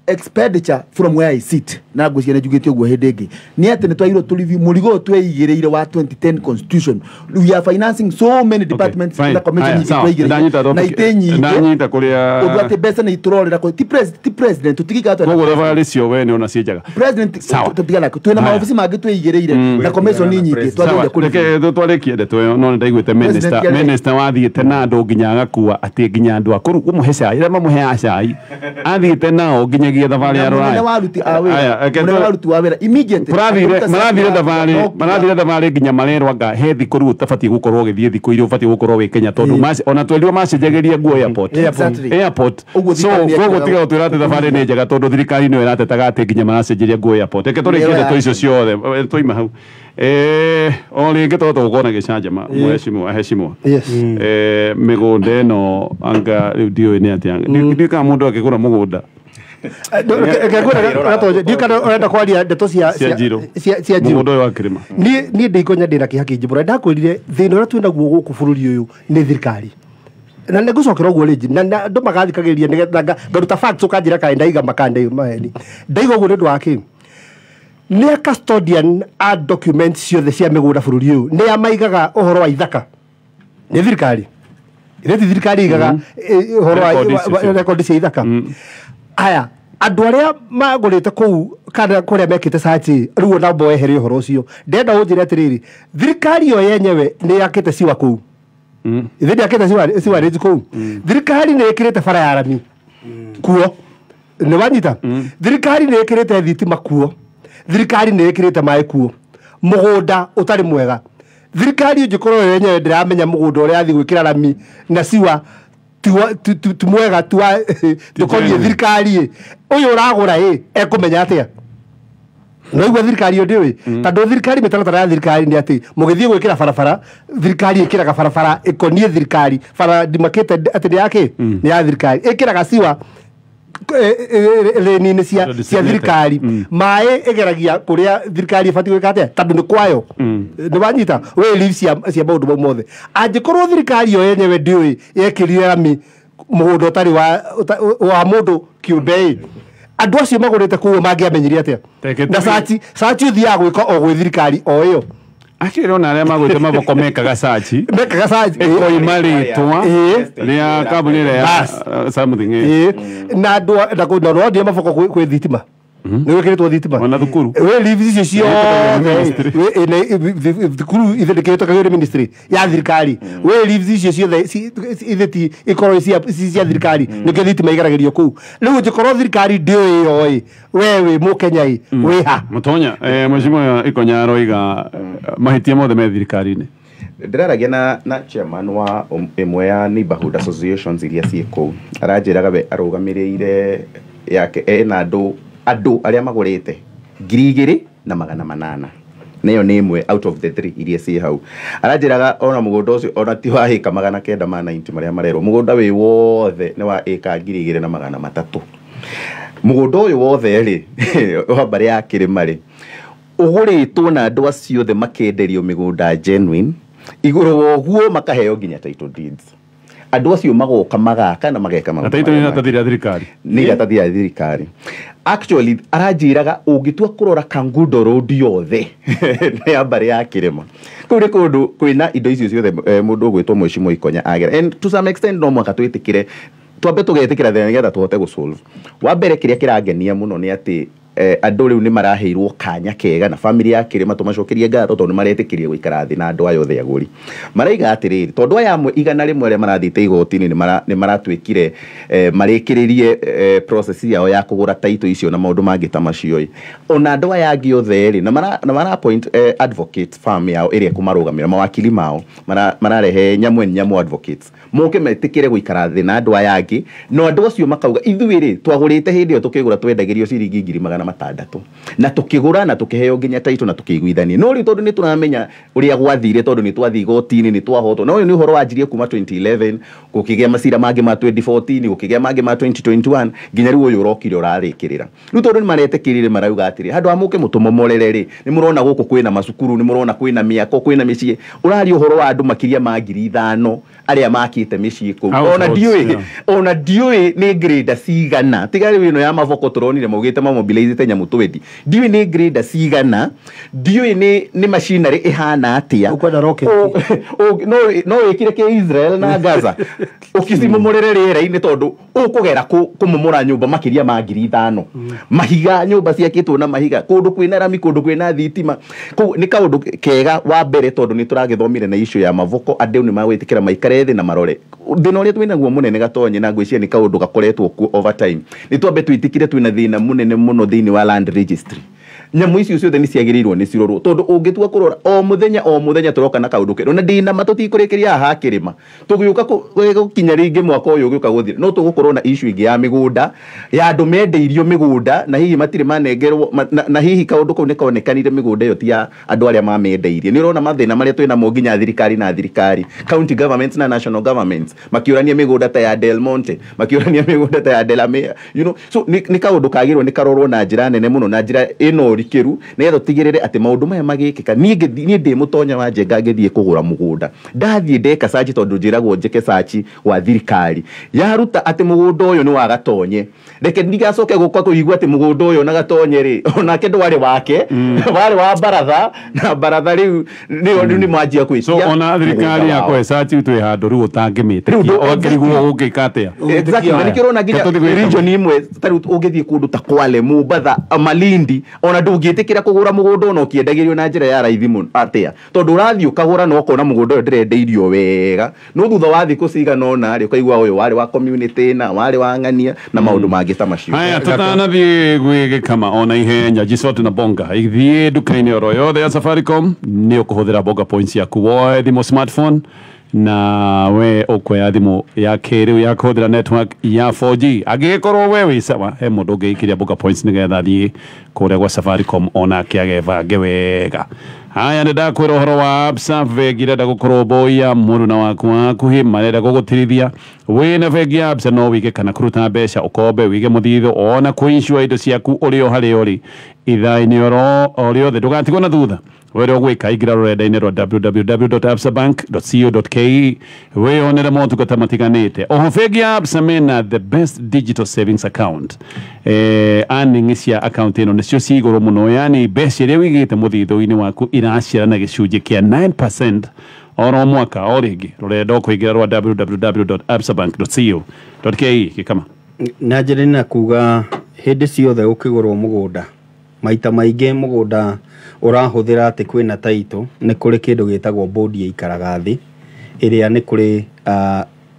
expenditure from where I sit na ngwĩciria nĩ njugĩte ũguo hĩndĩ ĩngĩ nĩ atĩ nĩ twagĩrĩirwo tũ review mũrigo ũyũ tweigĩrĩire wa 2010 constitution. We are financing so many departments na commission nyingĩ tweigĩrĩire na itĩ nyingĩ ndanyita kũrĩa ũndũ atĩ mbeca nĩ itũrorera ti president tũtigikaga koguo thabarĩ cio we nĩ ona ciĩ njega president tũtigana twĩna maobici mangĩ tweigĩrĩire na commission nyingĩ twagĩrĩire kũ reke twarĩkie ndeto ĩyo. No nĩ ndaiguĩte minister wathiĩte na andũ nginya agakua atĩ nginya andũ akũrũ kũmũhe cai arĩa mamũheaga cai athiĩte nao nginyagia thabarĩ ya rũraya. Mũnene wa aruti wa wĩra immediately marathire thabarĩ nginya marerwo anga he thikũ rĩu ũtabatiĩ gũkorwo ũgĩthiĩ thikũ iria ũbatiĩ gũkorwo wĩ Kenya tondũ ona twerirwo macenjagĩria nguo airport. So koguo tiga gũtwĩra atĩ thabarĩ nĩ njega tondũ thirikari nĩyo ĩratetaga atĩ nginya maracenjeria nguo airport. Reke tũrĩkie ndeto icio ciothe twaima hau. O rĩngĩ tondũ tũgũkorwo na gĩcanjama mheshimiwa heshimiwa mĩgũnda ĩno anga rĩu ndiũĩ nĩ atĩa, ndiũĩ kana mũndũ angĩgũra mũgũnda ũrenda kwaria ndeto cia Njirũ cia Njirũ mũgũnda ũyũ wa kĩrĩma. Niĩ ndĩikonya ndĩna kĩeha kĩingĩ mũno. Ndakwĩrire thĩna ũrĩa twĩnaguo gũkũ bũrũri ũyũ nĩ thirikari, na nĩ ngũcokera ũguo rĩngĩ na andũ magathikagĩrĩria nĩgetha ngaruta facts ũkanjĩra kana ndaiga makanda maheni. Ndaiga ũguo nĩ ũndũ wa kĩ? Nĩ a custodian a documents ciothe cia mĩgũnda bũrũri ũyũ, nĩ a maigaga ũhoro wa ithaka nĩ thirikari. Ĩrĩa ti thirikari igaga ũhoro wa rekondi cia ithaka. Aya andũ arĩa magũrĩte kũu kana kũrĩa mekĩte search rĩu ona mboehere ũhoro ũcio. Ndenda ũnjĩre atĩrĩrĩ, thirikari yo yenyewe nĩ yakĩte ciwa kũu. Ithe ndĩakĩte sewerage kũu. Thirikari nĩ ĩkĩrĩte bara ya rami kuo. Nĩ wanyita? Thirikari nĩ ĩkĩrĩte thitima kuo. Thirikari nĩ ĩkĩrĩte maĩ kuo. Mũgũnda ũtarĩ mwega. Thirikari ũngĩkorwo yo yenyewe ndĩramenya mũgũnda ũrĩa athiĩ gwĩkĩra rami na siwa ti mwega tiwa ndũkoniĩ thirikari ũyũ ũragũra ĩ ekũmenya atĩa? Noigua thirikari ĩyo ndĩũĩ. Tondũ thirikari mĩtaratara ya thirikari nĩ atĩ mũgĩthiĩ gwĩkĩra barabara, thirikari ĩkĩraga barabara ĩkoniĩ thirikari. Bara ndimakĩte atĩ nĩ yakĩ? Nĩ ya thirikari. Ĩkĩraga siwa leni-inĩ cia thirikari. Maĩ ĩgeragia kũrĩa thirikari ĩbatiĩ gwĩka atĩa? Tondũ nĩ kwayo. Nĩ wanyita? Wĩ leave cia maũndũ mau mothe. Angĩkorwo thirikari yo yenyewe ndĩũĩ yekĩrire rami mũgũnda ũtarĩ wa mũndũ kĩũmbe ĩ, andũ acio magũrĩte kũu mangĩamenyire atĩa? Na search ũthiaga gwĩka o gwĩ thirikari o ĩyo. Actually ona arĩa magũrĩte maboko mekaga search. Mekaga search. Ĩkoima rĩtwa rĩa kambuni ĩrĩa ya something. Na andũ na no maboko kwĩ thitima. Nĩ gwĩkĩrĩtwo thitima. Ona thukuru. Wĩ leave icio ciothe. Thukuru ithe ndĩkĩhĩtũkagio nĩ ministry ya thirikari. Wĩ leave icio ciothe ithe ti ikorwo cia thirikari. Nĩkĩo thitima igeragĩrio kũu. Rĩu ũngĩkorwo thirikari ndĩũĩ ĩyo ĩ, we wĩ mũkenya ĩ, wĩ ha? Mũtonya, Mheshimiwa Ikonya aroiga mahĩtia mothe me thirikari-inĩ. Ndĩraragia na chairman wa ĩmwe ya neighborhood associations iria ciĩ kũu. Aranjĩraga we arũgamĩrĩire yake ena andũ arĩa magũrĩte 2,800. Nayo nĩ ĩmwe out of the 3 iria ciĩ hau. Aranjĩraga ona mũgũnda ũcio ona ti wa ĩka 990 marĩa marerwo. Mũgũnda wĩ wothe nĩ wa ĩka 2,300. Mũgũnda ũyũ wothe rĩ wa mbarĩ ya kĩrĩma rĩ ũgũrĩtwo na andũ acio othe makenderio mĩgũnda genuine, igũrũ wa ũguo makaheo nginya title deeds. Andũ acio magoka magaka na mageka maũndũ. Title nĩ iratathi rĩa thirikari. Nĩ iratathi rĩa thirikari. Actually aranjĩraga ũngĩtua kũrora Kangundo Road yothe nĩ ya mbarĩ ya kĩrĩma. Kũu nĩ kũndũ kwĩna indo icio ciothe mũndũ ũgwĩtwo Mheshimiwa Ikonya agera. And to some extent no mũhaka twĩtĩkĩre, twambe tũgetĩkĩra thĩna nĩgetha tũhote gũsolve. Wa mbere kĩrĩa kĩrangenia mũno nĩ atĩ andũ rĩu nĩ maraheirwo kanya kega na family ya kĩrĩma tũmacokerie ngatho tondũ nĩ maretĩkĩria gũikara thĩ na andũ aya othe agũri. Maraiga atĩrĩrĩ, tondũ aya amwe 100 arĩa marathiĩte igoti-inĩ nĩ maratuĩkire marĩkĩrĩrie process yao ya kũgũra title icio na maũndũ mangĩ ta macio ĩ. Ona andũ aya angĩ othe rĩ, na mara appoint advocate firm yao ĩrĩa ĩkũmarũgamĩra, mawakili mao mararehe nyamũ advocates moke metĩkĩre gũikara thĩ na andũ aya angĩ, no andũ acio makauga ithuĩ rĩ twagũrĩte hĩndĩ ĩyo tũkĩgũra twendagĩrio ciringi 600,000 na tukigura na tukiheo nginya title na tukiguithania. No riu tondu ni turamenya uria gwathire, tondu ni twathi igoti-inĩ ni twahotwo. Na uyu ni uhoro wanjirie kuma 2011 gukigĩa macira mangĩ ma 2014 gukigĩa mangĩ ma 2021 nginya riu uyu urokire urarĩkĩrĩra. Riu tondu ni maretĩkĩrire marauga atĩrĩ, handũ ha mũke mũtũmomorere rĩ, nĩ mũrona gũkũ kwĩna macukuru, nĩ mũrona kwĩna mĩako, kwĩna mĩciĩ. Ũraria ũhoro wa andũ makĩria ma 5,000 arĩa makĩte mĩciĩ kũu. Ona ndiũĩ nĩ grader cigana. Tiga rĩu ĩno ya maboko tũronire maugĩte mamobilizĩte nyamũ 20. Ndiũĩ nĩ grader cigana, ndiũĩ nĩ machinery ĩhana atĩa. Ũkwenda rocket. No wĩkire kĩ Israel na Gaza. Ũkĩcimomorere rĩera-inĩ tondũ ũkũgera kũmomora nyũmba makĩria ma 5,000. Mahiga, nyũmba ciakĩtwo na mahiga, kũndũ kwĩna rami, kũndũ kwĩna thitima. Kũu nĩ kaũndũ kega wa mbere tondũ nĩ tũragĩthomire na issue ya mavoko, andũ nĩ magwĩtĩkĩra maikare thĩ na marore. Thĩna ũrĩa twĩnaguo mũnene Gatonye na ngwĩciria nĩ kaũndũ gakoretwo kuo over time. Nĩ twambe twĩtĩkire twĩna thĩna mũnene mũno thĩinĩ wa land registry. Nyamũ icio ciothe nĩ ciagĩrĩirwo nĩ cirorwo tondũ ũngĩtua kũrora o mũthenya tũroka na kaũndũ kerũ na ndĩna ma tũtikũrĩkĩria haha kĩrĩma tũgĩũka gũkinya rĩngĩ mwaka ũyũ ũgĩũka gũthira no tũgũkorwo na issue ĩngĩ ya mĩgũnda ya andũ mendeirio mĩgũnda na hihi matirĩ manengerwo na hihi kaũndũ kau nĩ konekanire mĩgũnda ĩyo ti ya andũ arĩa mamendeirie. Nĩ ũrona mathĩna marĩa twĩ namo nginya thirikari na thirikari, county governments na national governments makĩũrania mĩgũnda ta ya Del Monte, makĩũrania mĩgũnda ta ya Delamere, you know. So nĩ kaũndũ kagĩrĩirwo nĩ karorwo na njĩra nene mũno na njĩra ĩno mũrikĩru nĩgetha ũtigĩrĩre atĩ maũndũ maya magĩkĩka. Niĩ ndĩ mũtonya wa Njenga ngĩthiĩ kũgũra mũgũnda, ndathiĩ ndeka search tondũ njĩragwo njĩke search wa thirikari yaruta atĩ mũgũnda ũyũ nĩ wa Gatonye, reke ndigacoke gũka kũigua atĩ mũgũnda ũyũ na Gatonye rĩ onake ndwarĩ wake, warĩ wa baratha, na baratha rĩu nĩo nĩ manjia gwĩtia. So ona thirikari yakwa search twĩ handũ rĩu ũtangĩmĩtĩkia ũgakĩrigwo ũngĩka atĩa. Exactly, na nĩkĩo ũrona nginya region imwe ta rĩu ũngĩthiĩ kũndũ ta Kwale, Mombatha, Malindi, ona ndũngĩtĩkĩra kũgũra mũgũnda ona ũkĩendagĩrio na njĩra ya raithi mũno atĩa, tondũ ũrathiĩ ũkagũra na ũkona mũgũnda ũyũ ndĩrendeirio wega, no thutha wa thikũ cigana ũna rĩ ũkaigua ũyũ warĩ wa community na warĩ wa ng'ania na maũndũ mangĩ ta macio. Haya, tũtanathiĩ gwĩgĩkama ona ihenya Jisot na Bonga, ithiĩ nduka-inĩ oro yothe ya Safaricom nĩ ũkũhũthĩra Bonga points ciaku woe thimũ smartphone na we ũkuoya thimũ ya kĩrĩu ya kũhũthĩra network ya 4G. Angĩgĩkorwo we wĩ sawa, he mũndũ ũngĩikĩria Bonga points nĩgetha athiĩ kũrĩa gwa Safaricom onake agebange wega. Haya, nĩ ndakwĩra ũhoro wa Absa, bengi ĩrenda gũkũrũmbũiya mũruna waku hakuhĩ, marenda gũgũtirithia. Wĩna bengi ya Absa no wĩige kana kũruta mbeca, ũkombe, wĩige mũthithũ, ona kũinsure indo ciaku ũrĩ o harĩa ũrĩ ithaa-inĩ o rĩothe, ndũgatigwo na thutha. Wĩra ũgwĩka, ingĩra rũrenda-inĩ rwa www.absabank.co.ke wĩyonere motungata matiganĩte. Oho bengi ya Absa mena the best digital savings account. Earnings cia account ĩno nĩcio ci igũrũ mũno, yani mbeca iria wĩigĩte mũthithũ-inĩ waku iraciara na gĩcunjĩ kĩa 9% oro mwaka. O rĩngĩ rũrenda ũkũingĩra rwa www.absabank.co.ke. Gĩkama na njĩra na kuga hĩndĩ ciothe ũkĩgũrwo mũgũnda, maita maingĩ mũgũnda ũrahũthĩra atĩ kwĩna title, nĩ kũrĩ kĩndũ gĩtagwo board ĩikaraga thĩ, ĩrĩa nĩ kũrĩ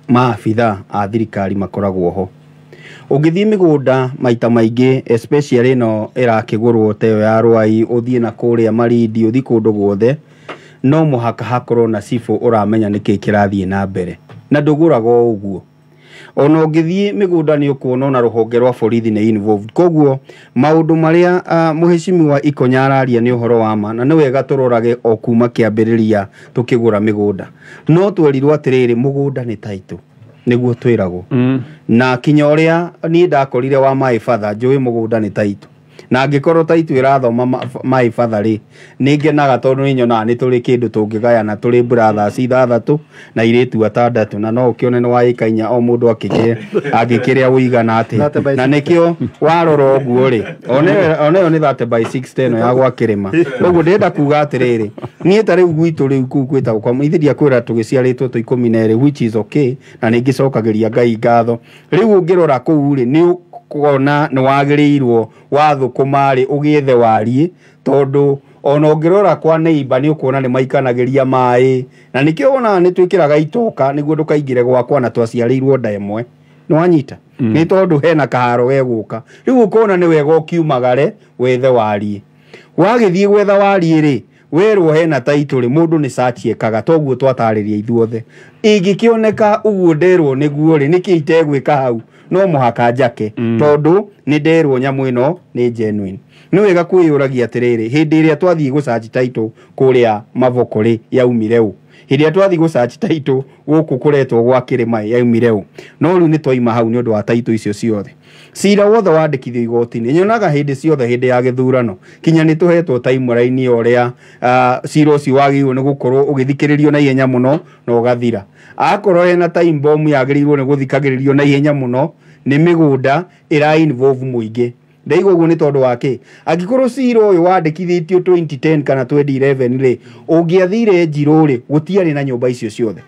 maabitha a thirikari makoragwo ho. Ũngĩthiĩ mĩgũnda maita maingĩ especially ĩno ĩrakĩgũrwo ta ĩyo ya Rwai, ũthiĩ na kũrĩa Malindi, ũthiĩ kũndũ guothe, no mũhaka hakorwo na cibũ ũramenya nĩkĩĩ kĩrathiĩ na mbere, na ndũgũraga o ũguo. Ona ũngĩthiĩ mĩgũnda nĩ ũkuona ona rũhonge rwa borithi nĩ involved. Koguo maũndũ marĩa mũhecimiwa Ikonya araria nĩ ũhoro wa ma, na nĩ wega tũrorage o kuma kĩambĩrĩria tũkĩgũra mĩgũnda. No twerirwo atĩrĩrĩ, mũgũnda nĩ title, nĩguo twĩragwo. Na kinya ũrĩa niĩ ndakorire wa my father, njũĩ mũgũnda nĩ title. Na angĩkorwo title ĩrathoma my father rĩ, nĩ ngenaga tondũ nĩ nyonaga nĩ tũrĩ kĩndũ tũngĩgayana, tũrĩ brothers ithathatũ na airĩtu atandatũ, na no ũkĩone nĩ wa ĩka inya o mũndũ angĩkĩrĩa ũigana atĩa. Na nĩkĩo warora ũguo rĩ, ona ĩyo nĩ 30 by 60 ĩno ya gwa kĩrĩma. Koguo ndĩrenda kuga atĩrĩrĩ, niĩ ta rĩu gwitũ rĩu kũu gwĩtagwo kwa ithe ndiakwĩra tũgĩciarĩtwo twĩ 12, which is okay, na nĩ ngĩcokagĩria Ngai ngatho. Rĩu ũngĩrora kũu rĩ, nĩ ũkuona nĩ wagĩrĩirwo wathũkũma rĩ ũgĩethe wariĩ, tondũ ona ũngĩrora kwa neighbor nĩ ũkuona nĩ maikanagĩria maĩ, na nĩkĩo wonaga nĩ twĩkĩraga itoka nĩguo ndũkaingĩre gwakwa na twaciarĩirwo nda ĩmwe. Nĩ wanyita? Nĩ tondũ hena kaharo gegũka. Rĩu ũkona nĩ wega ũkiumagare wethe wariĩ. Wagĩthiĩ gwetha wariĩ rĩ, werwo hena title rĩ, mũndũ nĩ search ekaga, toguo twatarĩria ithuothe. Ĩngĩkĩoneka ũguo nderwo nĩguo rĩ, nĩkĩ itegwĩka hau? No mũhaka njake, tondũ nĩ nderwo nyamũ ĩno nĩ genuine. Nĩ wega kwĩyũragia atĩrĩrĩ, hĩndĩ ĩrĩa twathiĩ gũ search title kũrĩa Mavoko rĩ, yaumire ũ? Hĩndĩ ĩrĩa twathiĩ gũ search title gũkũ kũretwo gwa kĩrĩma yaumire ũ? No rĩu nĩ twaima hau nĩ ũndũ wa title icio ciothe. Cira wothe wandĩkithio igoti-inĩ, nyonaga hĩndĩ ciothe hĩndĩ ya gĩthurano kinya nĩ tũhetwo timeline ya ũrĩa cira ũcio wagĩrĩirwo nĩ gũkorwo ũgĩthikĩrĩrio na ihenya mũno na ũgathira. Akorwo hena time bomb yagĩrĩirwo nĩ gũthikagĩrĩrio na ihenya mũno, nĩ mĩgũnda ĩra involve mũingĩ. Ndaigua ũguo nĩ tondũ wa kĩ? Angĩkorwo cira ũyũ wandĩkithĩtio 2010 kana 2011 rĩ, ũngĩathire Njirũ rĩ, gũtiarĩ na nyũmba icio ciothe.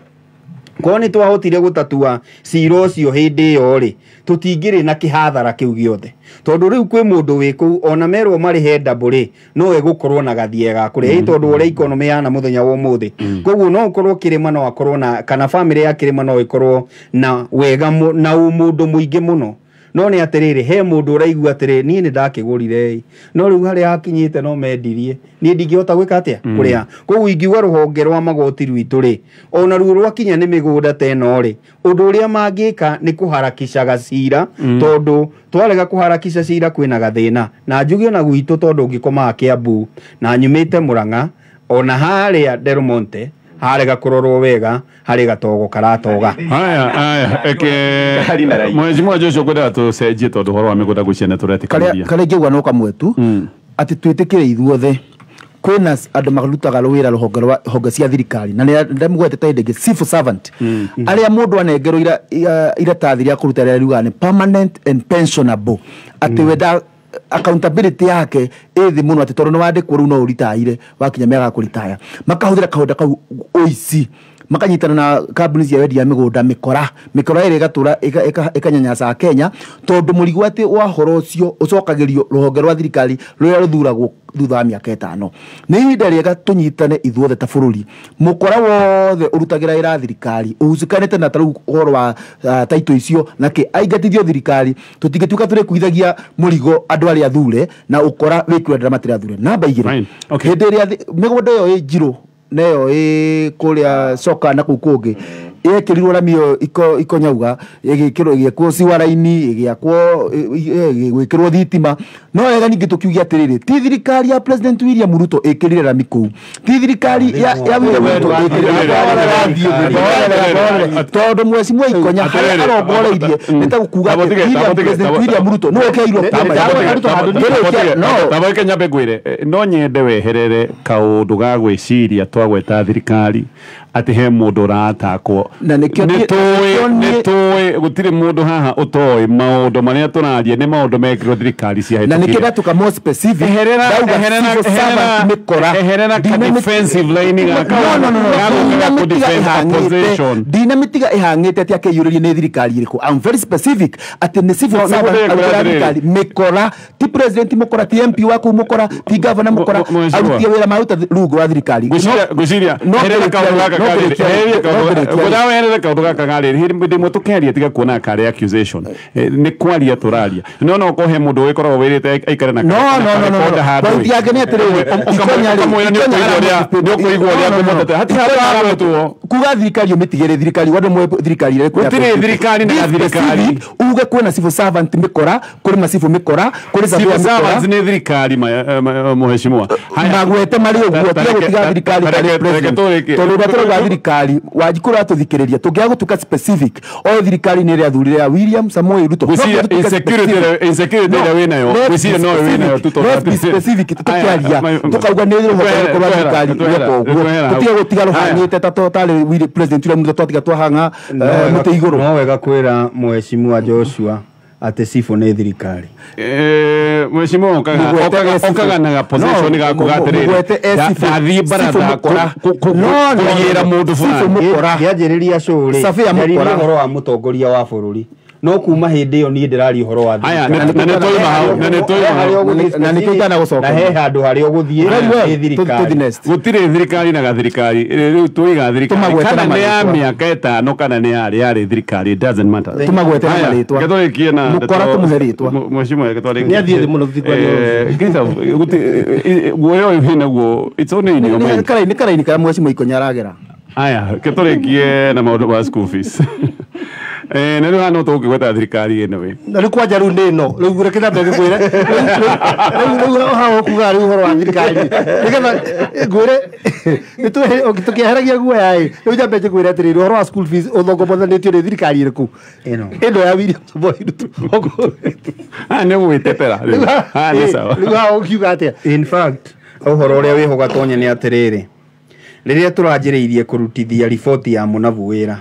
Korwo nĩ twahotire gũtatua cira ũcio hĩndĩ ĩyo rĩ, tũtingĩrĩ na kĩhathara kĩu gĩothe. Tondũ rĩu kwĩ mũndũ wĩ kũu ona merwo marĩhe double rĩ, no egũkorwo na gathie ga kũrĩa. Ĩ tondũ ũrĩa economy yana mũthenya wa ũmũthĩ. Koguo no ũkorwo kĩrĩma no akorwo na, kana famĩlĩ ya kĩrĩma no ĩkorwo na wega na ũmũndũ mũingĩ mũno. No nĩ atĩrĩrĩ, he mũndũ ũraigua atĩrĩrĩ, niĩ nĩ ndakĩgũrire ĩ, no rĩu harĩa hakinyĩte no mendirie, niĩ ndingĩhota gwĩka atĩa? Kũrĩa. Koguo ingiuga rũhonge rwa magoti rwitũ rĩ, ona ruo rwakinya nĩ mĩgũnda ta ĩno rĩ, ũndũ ũrĩa mangĩka nĩ kũharakishaga cira, tondũ twarega kũharakisha cira kwĩna gathĩna. Na njuge ona gwitũ tondũ ngĩkomaga Kiambu na nyumĩte Murang'a, ona harĩa Del Monte harega kũrorwo wega, harĩ gatogo karatoga. Haya, haya, eke mwezi mmoja ũcio ngwendaga tũcenjie tondũ ũhoro wa mĩgũnda gwĩciria nĩ tũretĩkanĩria. Karĩa ingĩuga no kamwe tu, Atĩ twĩtĩkĩre ithuothe kwĩna andũ marutaga wĩra rũhonge rwa honge cia thirikari na ndamũgwetete hĩndĩ ĩngĩ civil servant arĩa mũndũ anengerwo iratathi rĩa kũruta rĩrĩa riugaga nĩ permanent and pensionable, atĩ wenda accountability yake ĩ thĩ mũno, atĩ tondũ nĩ wandĩkwo rĩu no ũritaire wakinya mĩaka ya kũritaya, makahũthĩra kahinda kau ũici, makanyitana na kambuni cia wendia mĩgũnda, mĩkora mĩkora ĩrĩa ĩgatũra ĩkanyanyasa Kenya, tondũ mũrigo atĩ wa horo ũcio ũcokagĩrio rũhonge rwa thirikari rũrĩa rũthuragwo thutha wa mĩaka 5. Nĩ ihinda rĩega tũnyitane ithuothe ta bũrũri, mũkora wothe ũrutagĩra wĩra thirikari ũhucikanĩte na tarĩu ũhoro wa taito icio na kĩ aingatithio thirikari, tũtingĩtuĩka tũrĩkuithagia mũrigo andũ arĩa athure na ũkora wĩkĩrwo andũ arĩa matirĩ athure. Namba 2, hĩndĩ ĩrĩa mĩgũnda ĩyo ĩ njirũ neyo ĩ kũrĩa coka na kũu kũngĩ yekĩrirwo rami ĩyo ikonyauga, ĩgĩkĩrwo ĩgĩakwo ciwara-inĩ, ĩgĩakwo ĩgĩkĩrwo thitima. No wega ningĩ tũkiuge atĩrĩrĩ, ti thirikari ya President William Ruto ĩkĩrire rami kũu, ti thirikari ya William Ruto ĩkĩrire, tondũ mweci Ikonya harĩa arongoreirie nĩ ta gũkuga atĩ President William Ruto nĩwe ũkeirwo. Taboke nyambe ngwĩre, no nyende weherere kaũndũ ga gwĩciria twagweta thirikari atĩ he mũndũ ũratakwo. Na nĩkĩo nĩtũĩ gũtirĩ mũndũ haha ũtoĩ maũndũ marĩa tũraria nĩ maũndũ mekirwo thirikari ciahĩtũkire. Na nĩkĩo ndatuka more specific, eherera ka defensive line gaka. Ndinamĩtiga ĩhang'ĩte atĩ akĩiyũrĩrie nĩ thirikari ĩrĩkũ. I'm very specific atĩ nĩ civil servant arutĩra thirikari mĩkora, ti president mũkora, ti MP waku mũkora, ti governor mũkora, aruti wĩra maruta rungu rwa thirikari. Ngwĩciria eherera kaũndũ gaka weherere kaũndũ gaka ga rĩrĩ, hĩndĩ ĩmwe tũkĩaria tiga kuona karĩ accusation, nĩ kwaria tũraria, no no ũkorwo he mũndũ wĩkoragwo wĩrĩte aikare na no point yake nĩ atĩrĩrĩ, ũkamwĩra nĩ ũkũigua ũrĩa kũmũtete, hatirĩ handũ haragwetwo kuga thirikari ũmĩtigĩre thirikari wandũ mwe thirikari ĩrĩa gũtirĩ thirikari na thirikari uge kwĩna civil servant mĩkora, kũrĩ macibũ mĩkora, kũrĩ civil servants nĩ thirikari mũheshimiwa magwete marĩ ũguo, tiga gũtiga thirikari tarĩ president, tondũ ũrĩa tũrauga thirikari Wanjikũ ũratũthikĩrĩria tũngĩaga gũtuĩka specific o thirikari nĩ ĩrĩa athurire ya William Samoei Ruto. Insecurity ĩrĩa wĩnayo ngwĩciria no wĩnayo tu, let's be specific tũkĩaria tũkauga nĩ rũhonge rwa thirikari rweka ũguo, tũtige gũtiga rũhang'ĩte ta tarĩ President William Ruto twatiga twahang'a mũtĩ igũrũ. No wega kwĩra mũheshimiwa Joshua atĩ cibũ nĩ thirikari. Mheshimiwa ũkaganaga position gaku atĩrĩrĩ, ndathiĩ baratha kũgĩra mũndũ fulani ngĩanjĩrĩria show rĩ, njarĩrie ũhoro wa mũtongoria wa bũrũri, no kuma hĩndĩ ĩyo niĩ ndĩraria ũhoro wa thirikari. Na nĩ twauma hau, na nĩ twauma hau, na nĩkĩo itanagũcoka, na he handũ harĩa ũgũthiĩ nĩ thirikari. Gũtirĩ thirikari na gathirikari rĩu tũiga thirikari kana nĩ ya mĩaka 5 kana nĩ yarĩ yarĩ thirikari, it doesn't matter. Tũmagwete na marĩtwa, gĩtũrĩkie na mũkora tũmũhe rĩtwa. Mheshimiwa gĩtũrĩkie nĩ athiĩ thĩ mũno tũtikwaria guoya ũyũ wĩnaguo, it's only in your mind. Nĩ karaini karĩa Mheshimiwa Ikonya aragera. Aya, gĩtũrĩkie na maũndũ ma school fees. Na rĩu haha no tũgũkĩgweta thirikari ĩno we. Na rĩu kwanja rĩu nĩ ĩno rĩu reke nyambe ngĩkwĩre rĩu haha ũkuga rĩu ũhoro wa thirikari nĩgetha ngwĩre tũkĩeheragia guoya ĩ, rĩu nyambe njĩkwĩre atĩrĩrĩ, ũhoro wa school fees ũthongomothanĩtio nĩ thirikari ĩrĩkũ? Ĩno ya William Samoei Ruto. Haha nĩ gwĩtetera rĩu, haha nĩ sawa. Rĩu haha ũkiuga atĩa? In fact ũhoro ũrĩa wĩho Gatonye nĩ atĩrĩrĩ, rĩrĩa tũranjĩrĩirie kũrutithia riboti ya Mũnabu wĩra,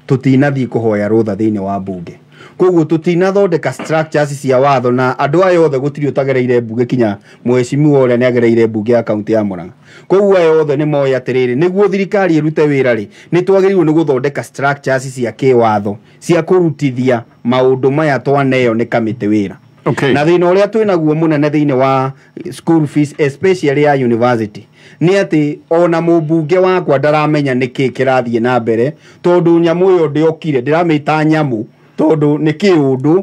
tũtinathiĩ kũhoya rũtha thĩinĩ wa mbunge, koguo tũtinathondeka structures cia watho na andũ aya othe gũtirĩ ũtagereire mbunge, kinya mũheshimiwa ũrĩa nĩagereire mbunge ya kaunti ya Murang'a, koguo aya othe nĩ moĩ atĩrĩrĩ, nĩguo thirikari ĩrute wĩra rĩ, nĩ twagĩrĩirwo nĩ gũthondeka structures cia kĩwatho cia kũrutithia maũndũ maya twaneo nĩ kamĩtĩ wĩra. Na thĩna ũrĩa twĩnaguo mũnene thĩinĩ wa school fees especially ya university nĩ atĩ ona mũmbunge wakwa ndaramenya nĩkĩ kĩrathiĩ na mbere, tondũ nyamũ ĩyo ndĩokire, ndĩramĩta nyamũ tondũ nĩ kĩũndũ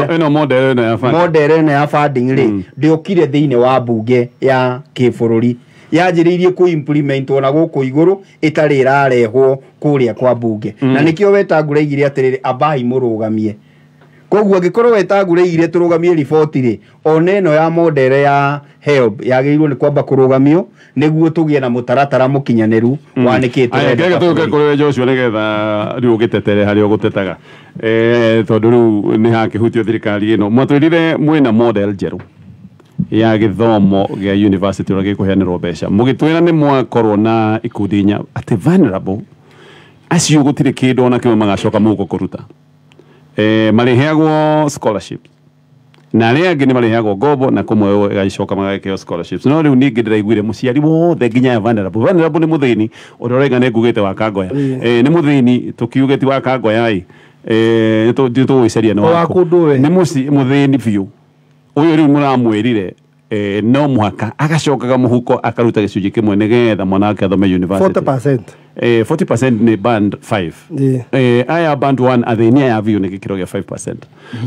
ĩno model ĩno ya funding, model ĩno ya funding rĩ ndĩokire thĩinĩ wa mbunge ya kĩbũrũri, yanjĩrĩirie kũ implement ona gũkũ igũrũ ĩtarĩ ĩrarehwo kũrĩa kwa mbunge. Na nĩkĩo Wetangula aigire atĩrĩrĩ, ambai mũrũgamie. Koguo angĩkorwo Wetangula aigire tũrũgamie riboti rĩ, ona ĩno ya model ya HELB yagĩrĩirwo nĩ kwamba kũrũgamio nĩguo tũgĩe na mũtaratara mũkinyanĩru wa nĩkĩ tũrenda. Aya, tũke kũrĩ Joshua nĩgetha rĩu ũgĩtetere harĩa ũgũtetaga, tondũ rĩu nĩ hakĩhutio thirikari ĩno. Mwatwĩrire mwĩna model njerũ Ya gĩthomo gĩa university ũrĩa gĩkũheanĩrwo mbeca. Mũgĩtwĩra nĩ mwakorwo na ikundi inya atĩ vulnerable acio gũtirĩ kĩndũ ona kĩmwe magacoka mũhuko kũruta. Marĩheagwo scholarship na arĩa angĩ nĩ marĩheagwo ngombo na kũmwe ĩgacoka magakĩheo scholarships. No rĩu ningĩ ndĩraiguire mũciari wothe nginya ya vulnerable. Vulnerable nĩ mũthĩni ũrĩa ũraiga nĩ ngugĩte wa Kangoya. Nĩ mũthĩni tũkiuge ti wa Kangoya ĩ, nĩ tũgũgĩcaria nĩ O wa wakũ. kũndũ we. Nĩ mũthĩni biũ ũyũ rĩu mũramwĩrire, no mũhaka agacokaga mũhuko akaruta gĩcunjĩ kĩmwe nĩgetha mwana wake athome university. 40%. 40% nĩ band 5. Aya band 1 athĩni aya biũ nĩ gĩkĩro gĩa 5%,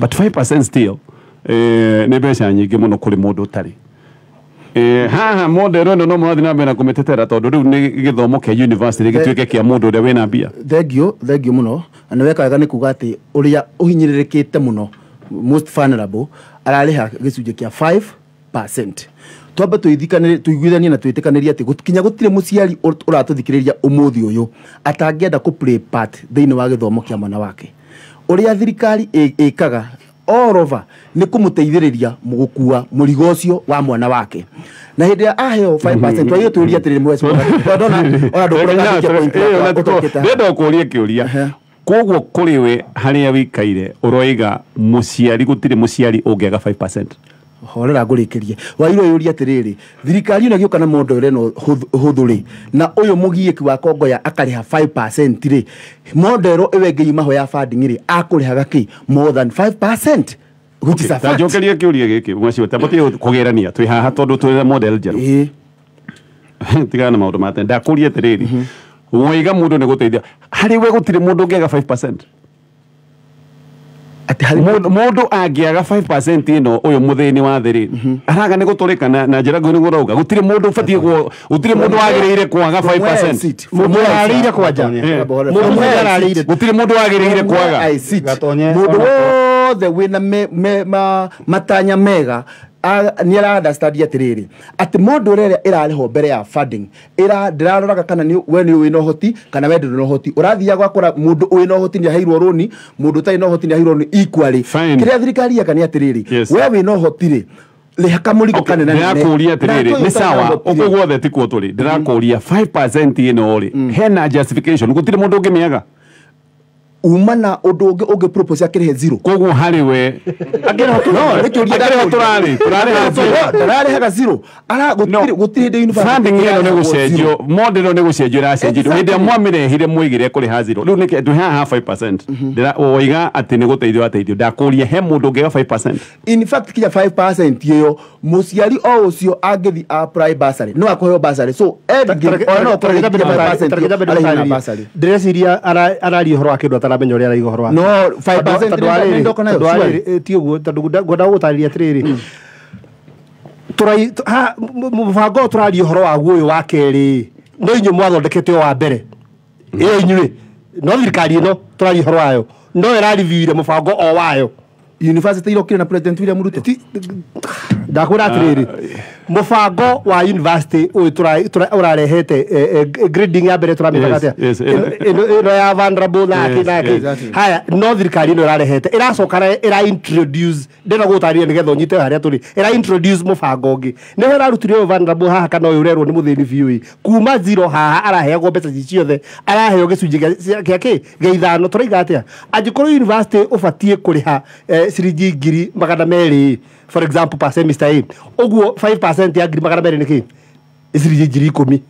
but 5% still nĩ mbeca nyingĩ mũno kũrĩ mũndũ ũtarĩ. Haha model ĩno no mũrathiĩ na mbere na kũmĩtetera tondũ rĩu nĩ gĩthomo kĩa university gĩtuĩke kĩa mũndũ ũrĩa wĩna mbia. Thengio, thengio mũno. Na nĩ weka wega nĩ kuga atĩ ũrĩa ũhinyĩrĩrĩkĩte mũno, most vulnerable, ararĩha gĩcunjĩ kĩa 5%. Twambe tũiguithanie na twĩtĩkanĩrie atĩ kinya gũtirĩ mũciari ũratũthikĩrĩria ũmũthĩ ũyũ atangĩenda kũ play part thĩinĩ wa gĩthomo kĩa mwana wake. Ũrĩa thirikari ĩkaga all over nĩ kũmũteithĩrĩria gũkua mũrigo ũcio wa mwana wake. Na hĩndĩ ĩrĩa aheo 5%, twagĩrĩirwo tũrie atĩrĩrĩ, mheshimiwa, tondũ ndona ona ndũkũrora point yakwa ũtokĩte. Ndĩrenda gũkũria kĩũria. Koguo kũrĩ we harĩa wĩikaire ũroiga mũciari gũtirĩ mũciari ũngĩaga 5%? Horera ngũrĩkĩrie. Wairwo yũria atĩrĩrĩ, thirikari ĩno ĩgĩũka na model ĩno hũthũ rĩ, na ũyũ mũgiĩki wa Kongoya akarĩha 5% rĩ, model ĩyo ĩngĩ yuma ho ya funding rĩ, akũrĩhaga kĩ more than 5%, which is a Ta fact. njokerie kĩũria gĩkĩ mwacio tabatiĩ kũgerania twĩ haha tondũ twĩ na model njerũ. Tigana na maũndũ ma tene. Ndakũria atĩrĩrĩ, woiga mũndũ nĩ gũteithia harĩ we gũtirĩ mũndũ ũngĩaga 5%? Atĩ harĩ Mũndũ angĩaga 5% ĩno, ũyũ mũthĩni wa thĩ rĩ, araga nĩ gũtũrĩka na njĩra nguhĩ nĩguo ũrauga gũtirĩ mũndũ ũbatiĩ gũtirĩ mũndũ wagĩrĩire kwaga From where I 5%. sit. Mũndũ ararĩire kwanja. From Mũndũ where I ararĩire. sit. Gũtirĩ mũndũ wagĩrĩire From where kwaga. I sit. Gatonye, Mũndũ ona- wothe wĩna matanya mega nĩ ara understand atĩrĩrĩ atĩ model ĩrĩa ĩrarĩhwo mbere ya funding ĩra ndĩraroraga kana nĩ we nĩ wĩna ũhoti kana we ndũrĩ na ũhoti. Ũrathiaga gwakora mũndũ wĩna ũhoti nĩ aheirwo rũni, mũndũ ũtarĩ na ũhoti nĩ aheirwo rũni equally. Fine. Kĩrĩa thirikari yeka nĩ atĩrĩrĩ, we wĩna ũhoti rĩ, rĩha kamũrigo kanene nene. Ndĩrakũria atĩrĩrĩ, Na nĩ ũyũ ũtarĩ na sawa ũhoti rĩ, ũguo guothe tikuo tũrĩ. Ndĩrakũria 5% ĩno rĩ, hena justification gũtirĩ mũndũ ũngĩmĩaga? Uma na ũndũ ũngĩ ũngĩ propose akĩrĩhe zero. Koguo harĩ we No, nĩ kĩũria. Akĩrĩho tũrarĩ zero. Ndararĩhaga zero. Ara gũtirĩ gũtirĩ hĩndĩ university Funding ĩno nĩ ĩrarĩhagwo zero. gũcenjio, model ĩno nĩ gũcenjio ĩracenjirio. Hĩndĩ ĩrĩa mwamĩrehire mwĩgire kũrĩha zero, rĩu nĩkĩ twĩ haha 5%? Woiga atĩ nĩ gũteithio ateithio. Ndakũria he mũndũ ũngĩaga 5%? In fact, kinya 5% ĩyo, mũciari o ũcio angĩthi apply bursary no akũheo bursary. So endgame, ona no ũkorwo nginya 5% ĩyo arĩhe na bursary. Ndĩreciria araria ũhoro wa kĩndũ ataramenya ũrĩa araiga ũhoro wake. No, 5% Tondũ arĩrĩ- nĩ ndoka nayo, tondũ surely. arĩrĩ, ti ũguo tondũ ngwenda gũgũtarĩria atĩrĩrĩ, mũbango ũyũ tũraria ũhoro waguo ũyũ wa kerĩ no inyuĩ mwathondekete ũyũ wa mbere ĩyo inyuĩ, no thirikari ĩno tũraria ũhoro wayo no ĩrariviire mũbango o wayo. University irokire na President William Ruto. Ndakwĩra atĩrĩrĩ, mũbango wa university ũyũ ũrarehete grading ya mbere tũramĩtaga atĩa? Ĩno ya vulnerable na kĩ na kĩ. Haya, no thirikari ĩno ĩrarehete ĩracoka ĩra introduce, ndĩrenda gũgũtarĩria nĩgetha ũnyite harĩa tũrĩ, ĩra introduce mũbango ũngĩ nĩho ĩrarutire ũyũ vulnerable haha kana ũyũ ũrerwo nĩ mũthĩni biũ ĩ kuma zero haha araheagwo mbeca ci ciothe, araheo gĩcunjĩ gĩa kĩ gĩa ithano. Tũraiga atĩa angĩkorwo university ũbatiĩ kũrĩha ciringi 200,000, for example, per semester ĩ ũguo, 5% ya 200,000 nĩ kĩ? Nĩ ciringi 10,000.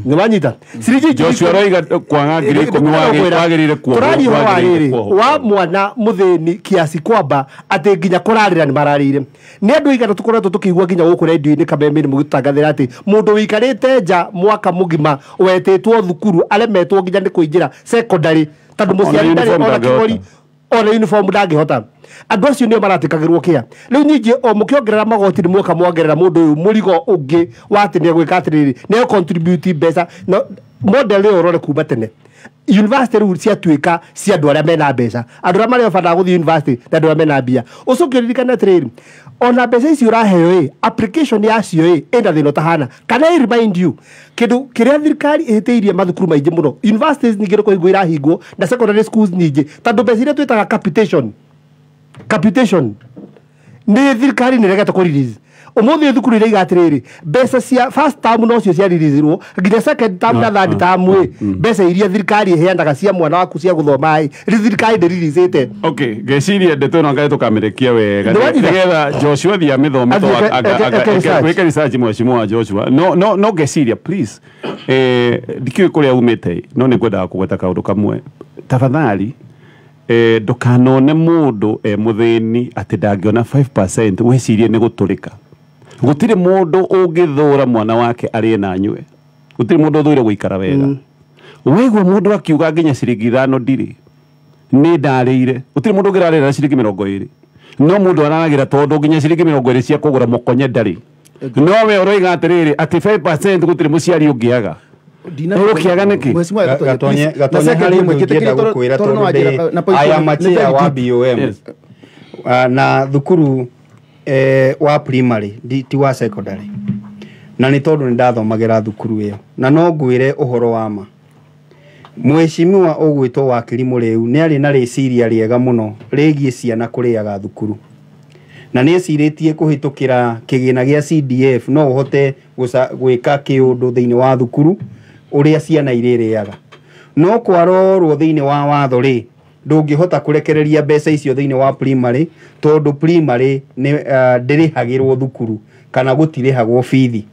Nĩ wanyita? Ciringi ngiri Joshua ikũmi. aroiga kwaga 10,000 wagĩrĩire kuohwo. Tũraria ũhoro wa Wagĩrĩire rĩrĩ kuohwo. wa mwana mũthĩni kiasi kwamba atĩ nginya kũrarĩra nĩ mararĩire. Nĩ andũ aigana tũkoretwo tũkĩigua nginya gũkũ rendio-inĩ kameme-inĩ mũgĩtũtangathĩra atĩ mũndũ wĩikarĩte nja mwaka mũgima wetĩtwo thukuru aremetwo nginya nĩ kũingĩra secondary tondũ mũciari ndarĩ uniform ona ndangĩhota. kĩgori ona uniform ndangĩhota. Andũ acio nĩo maratĩkagĩrwo kĩa rĩu. Nyingĩ o mũkĩongerera magoti nĩ mwoka mwongerera mũndũ ũyũ mũrigo ũngĩ wa atĩ nĩ egwĩka atĩrĩrĩ, nĩ contribute mbeca. No model ĩyo ũrore kuma tene university rĩu ciatuĩka cia andũ arĩa mena mbeca, andũ arĩa marĩobandaga gũthiĩ university na andũ arĩa mena mbia. Ũcoke ũririkane atĩrĩrĩ, ona mbeca ici ũraheo ĩ application yacio ĩ ĩna thĩna ũtahana. Can I remind you kĩndũ kĩrĩa thirikari ĩhĩtĩirie mathukuru maingĩ mũno, universities nyingĩ nĩ kũhingwo irahingwo na secondary schools nyingĩ tondũ mbeca iria twĩtaga capitation, capitation nĩ thirikari nĩ ĩregete kũ release. Umuthi thukuru iraiga atiriri mbeca cia first term no cio ciaririirwo nginya second term na third term ĩ mbeca iria thirikari iheanaga cia mwana waku cia guthoma ĩ thirikari ndĩriricĩte. Okay, ngeciria ndeto ĩno ngai tũkamĩrĩkia wega nĩgetha Joshua thiĩ amĩthome wĩke research mheshimiwa Joshua. No ngeciria please ndikĩũĩ kũrĩa umĩte no nĩ ngwendaga kũgweta kaũndũ kamwe tafadhali. Ndukanone mundu muthini ati ndangĩona 5% wecirie nĩ gũtũrĩka. Gũtirĩ mũndũ ũngĩthũra mwana wake arĩe na anyue. Gũtirĩ mũndũ ũthũire gũikara wega. Waigua mũndũ akiuga nginya ciringi 5 ndirĩ nĩ ndarĩire. Gũtirĩ mũndũ ũngĩrarĩra na ciringi 20. No mũndũ araragĩra tondũ nginya ciringi 20 cia kũgũra mũkonye ndarĩ. No we ũroiga atĩrĩrĩ atĩ 5% gũtirĩ mũciari ũngĩaga. Ukiaga niki gatonye hari mwingĩenda gukwira tondu aya machia wa BOM na thukuru wa primary ti wa secondary na ni tondu ni ndathomagira thukuru iyo na no ngwire uhoro wa ma mweshimiwa ugwitwo wakiri Muriu ni ari na riciria riega muno rigie ciana kuriaga thukuru na nä ecirĩtie kũhĩtũkĩra kĩgĩna gĩa CDF no ũhote gwĩka kĩũndũ thĩinĩ wa thukuru ũrĩa ciana irĩrĩaga no kwarorwo thĩinĩ wa watho rĩ ndũngĩhota kũrekereria mbeca icio thĩinĩ wa primary tondũ primary nĩ ndĩrĩhagĩrwo thukuru kana gũtirĩhagwo bithi.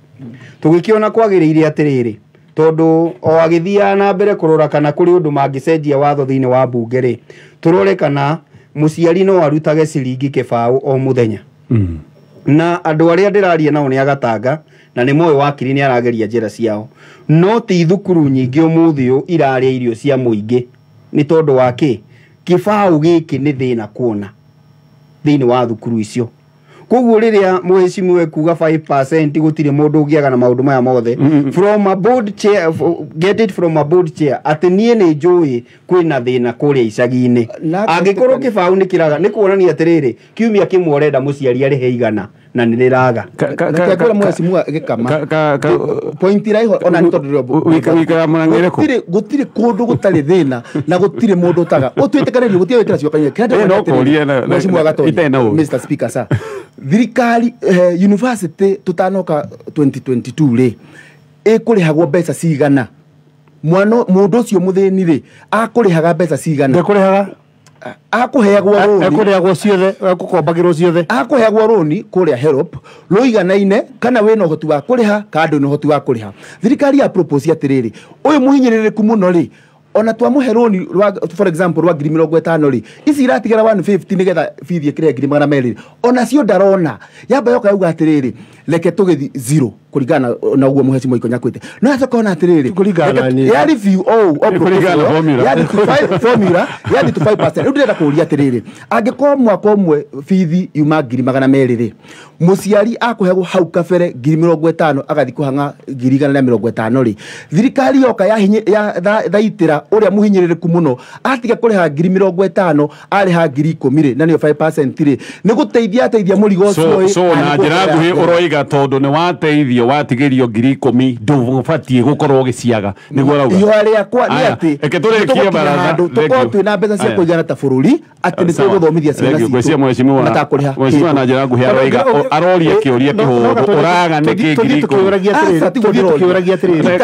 Tũgĩkĩona kwagĩrĩire atĩrĩrĩ tondũ o agĩthiaga na mbere kũrora kana kũrĩ ũndũ mangĩcenjia watho thĩinĩ wa bunge rĩ tũrore kana mũciari no arutage ciringi kĩbaũ o mũthenya. Na andũ arĩa ndĩraria nao nĩ agatanga na nĩ moĩ wakiri nĩ arageria njĩra ciao no ti thukuru nyingĩ ũmũthĩ ũyũ irarĩa irio cia mũingĩ nĩ tondũ wa kĩ kĩbaũ gĩkĩ nĩ thĩna kuona thĩinĩ wa thukuru icio. Koguo rĩrĩa mũheshimiwa kuga 5% gũtirĩ mũndũ ũngĩaga na maũndũ maya mothe from a board chair, get it from a board chair atĩ niĩ nĩ njũĩ kwĩna thĩna kũrĩa icagi-inĩ angĩkorwo kĩbaũ nĩ kĩraga nĩ kuonania atĩrĩrĩ kiumia kĩmwe ũrenda mũciari arĩhe igana na nĩ rĩraga. Kwĩra mũheshimiwa gĩkama point iraiho ona nĩ tondũ gũtirĩ kũndũ gũtarĩ thĩna na gũtirĩ mũndũ ũtaga ũtwĩtĩkanĩrie gũtirĩ wĩkĩra ciugo kanua-inĩ. Mheshimiwa Gatonye, Mr. Speaker sir, thirikari university tutanoka 2022 rĩ ĩkũrĩhagwo mbeca cigana mwana mũndũ ũcio mũthĩni rĩ akũrĩhaga mbeca cigana ndekũrĩhaga akũheagwo rũni ekũrĩhagwo ciothe ekũkombagĩrwo ciothe akũheagwo rũni kũrĩa HELB rũiganaine kana wĩna ũhoti wa kũrĩha kana ndũrĩ na ũhoti wa kũrĩha. Thirikari ya propose atĩrĩrĩ ũyũ mũhinyĩrĩrĩku mũno rĩ ona twamũhe rũni for example rwa 50,000 rĩ ici iratigara 150 nĩgetha bithi ĩkĩre 200,000 ona cio ndarona yamba yoka yauga atĩrĩrĩ reke tũgĩthi zero kũringana na ũguo mũheshimiwa Ikonya kwĩte no acoka ona atĩrĩrĩ ya review ya formula ya to 5%. Rĩu ndĩrenda kũũria atĩrĩrĩ angĩkorwo mwaka ũmwe bithi yuma 200,000 rĩ mũciari akũheagwo hau kabere 50,000 agathiĩ kũhang'a 150,000 rĩ thirikari yoka ya thaitĩra ũrĩa mũhinyĩrĩrĩku mũno atiga kũrĩha 50,000 arĩha 10,000 rĩ na nĩyo 5% rĩ nĩ gũteithia ateithia mũrigo ũcio. So na njĩra nguhĩ ũroiga tondũ nĩ wateithio watigĩrio 10,000 ndũbatiĩ gũkorwo ũgĩciaga nĩguo ũrauga. Ihoya rĩakwa nĩ atĩ reke tũrĩkie baratha tũkorwo twĩna mbeca cia kũigana ta bũrũri atĩ nĩ tũgũthomithia ciana citũ matakũrĩha. Mheshimiwa na njĩra nguhĩ aroiga aroria kĩũria kĩhũthũ ũraga nĩkĩ 10,000 tũkĩũragia atĩrĩrĩ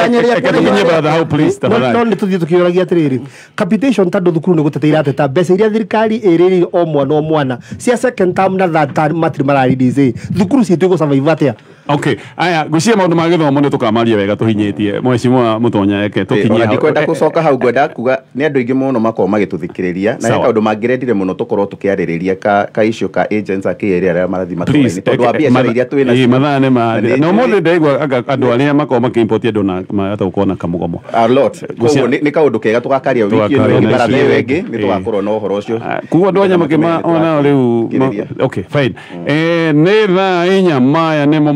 atĩrĩrĩ capitation tondũ thukuru nĩ gũteteire ateta mbeca iria thirikari ĩrĩrĩire o mwana o mwana cia second term na third term matirĩ mararelease thukuru citũ igũ-survive atĩa? Okay, aya ngwĩciria maũndũ ma gĩthomo nĩ tũkamaria wega tũhinyĩtie mheshimiwa Mũtonya eke tũkinyie hau. Ndikwenda gũcoka hau ngwenda kuga nĩ andũ aingĩ mũno makoragwo magĩtũthikĩrĩria na he kaũndũ mangĩrendire mũno tũkorwo tũkĩarĩrĩria ka issue ka agents a KRA arĩa marathiĩ matũra-inĩ tondũ wa biacara iria twĩ nacio. Mathaa nĩ mathira na ũmũthĩ ndaigua andũ arĩa makoragwo makĩ-import andũ na mahota gũkorwo na kamũgomo a lot. Koguo nĩ kaũndũ kega tũgakaria wiki ĩno ĩngĩ baratha ĩyo ĩngĩ nĩ tũgakorwo na ũhoro ũcio. Koguo andũ a Nyamakĩma ona rĩu okay fine. Nĩ thaa inya maya nĩmo.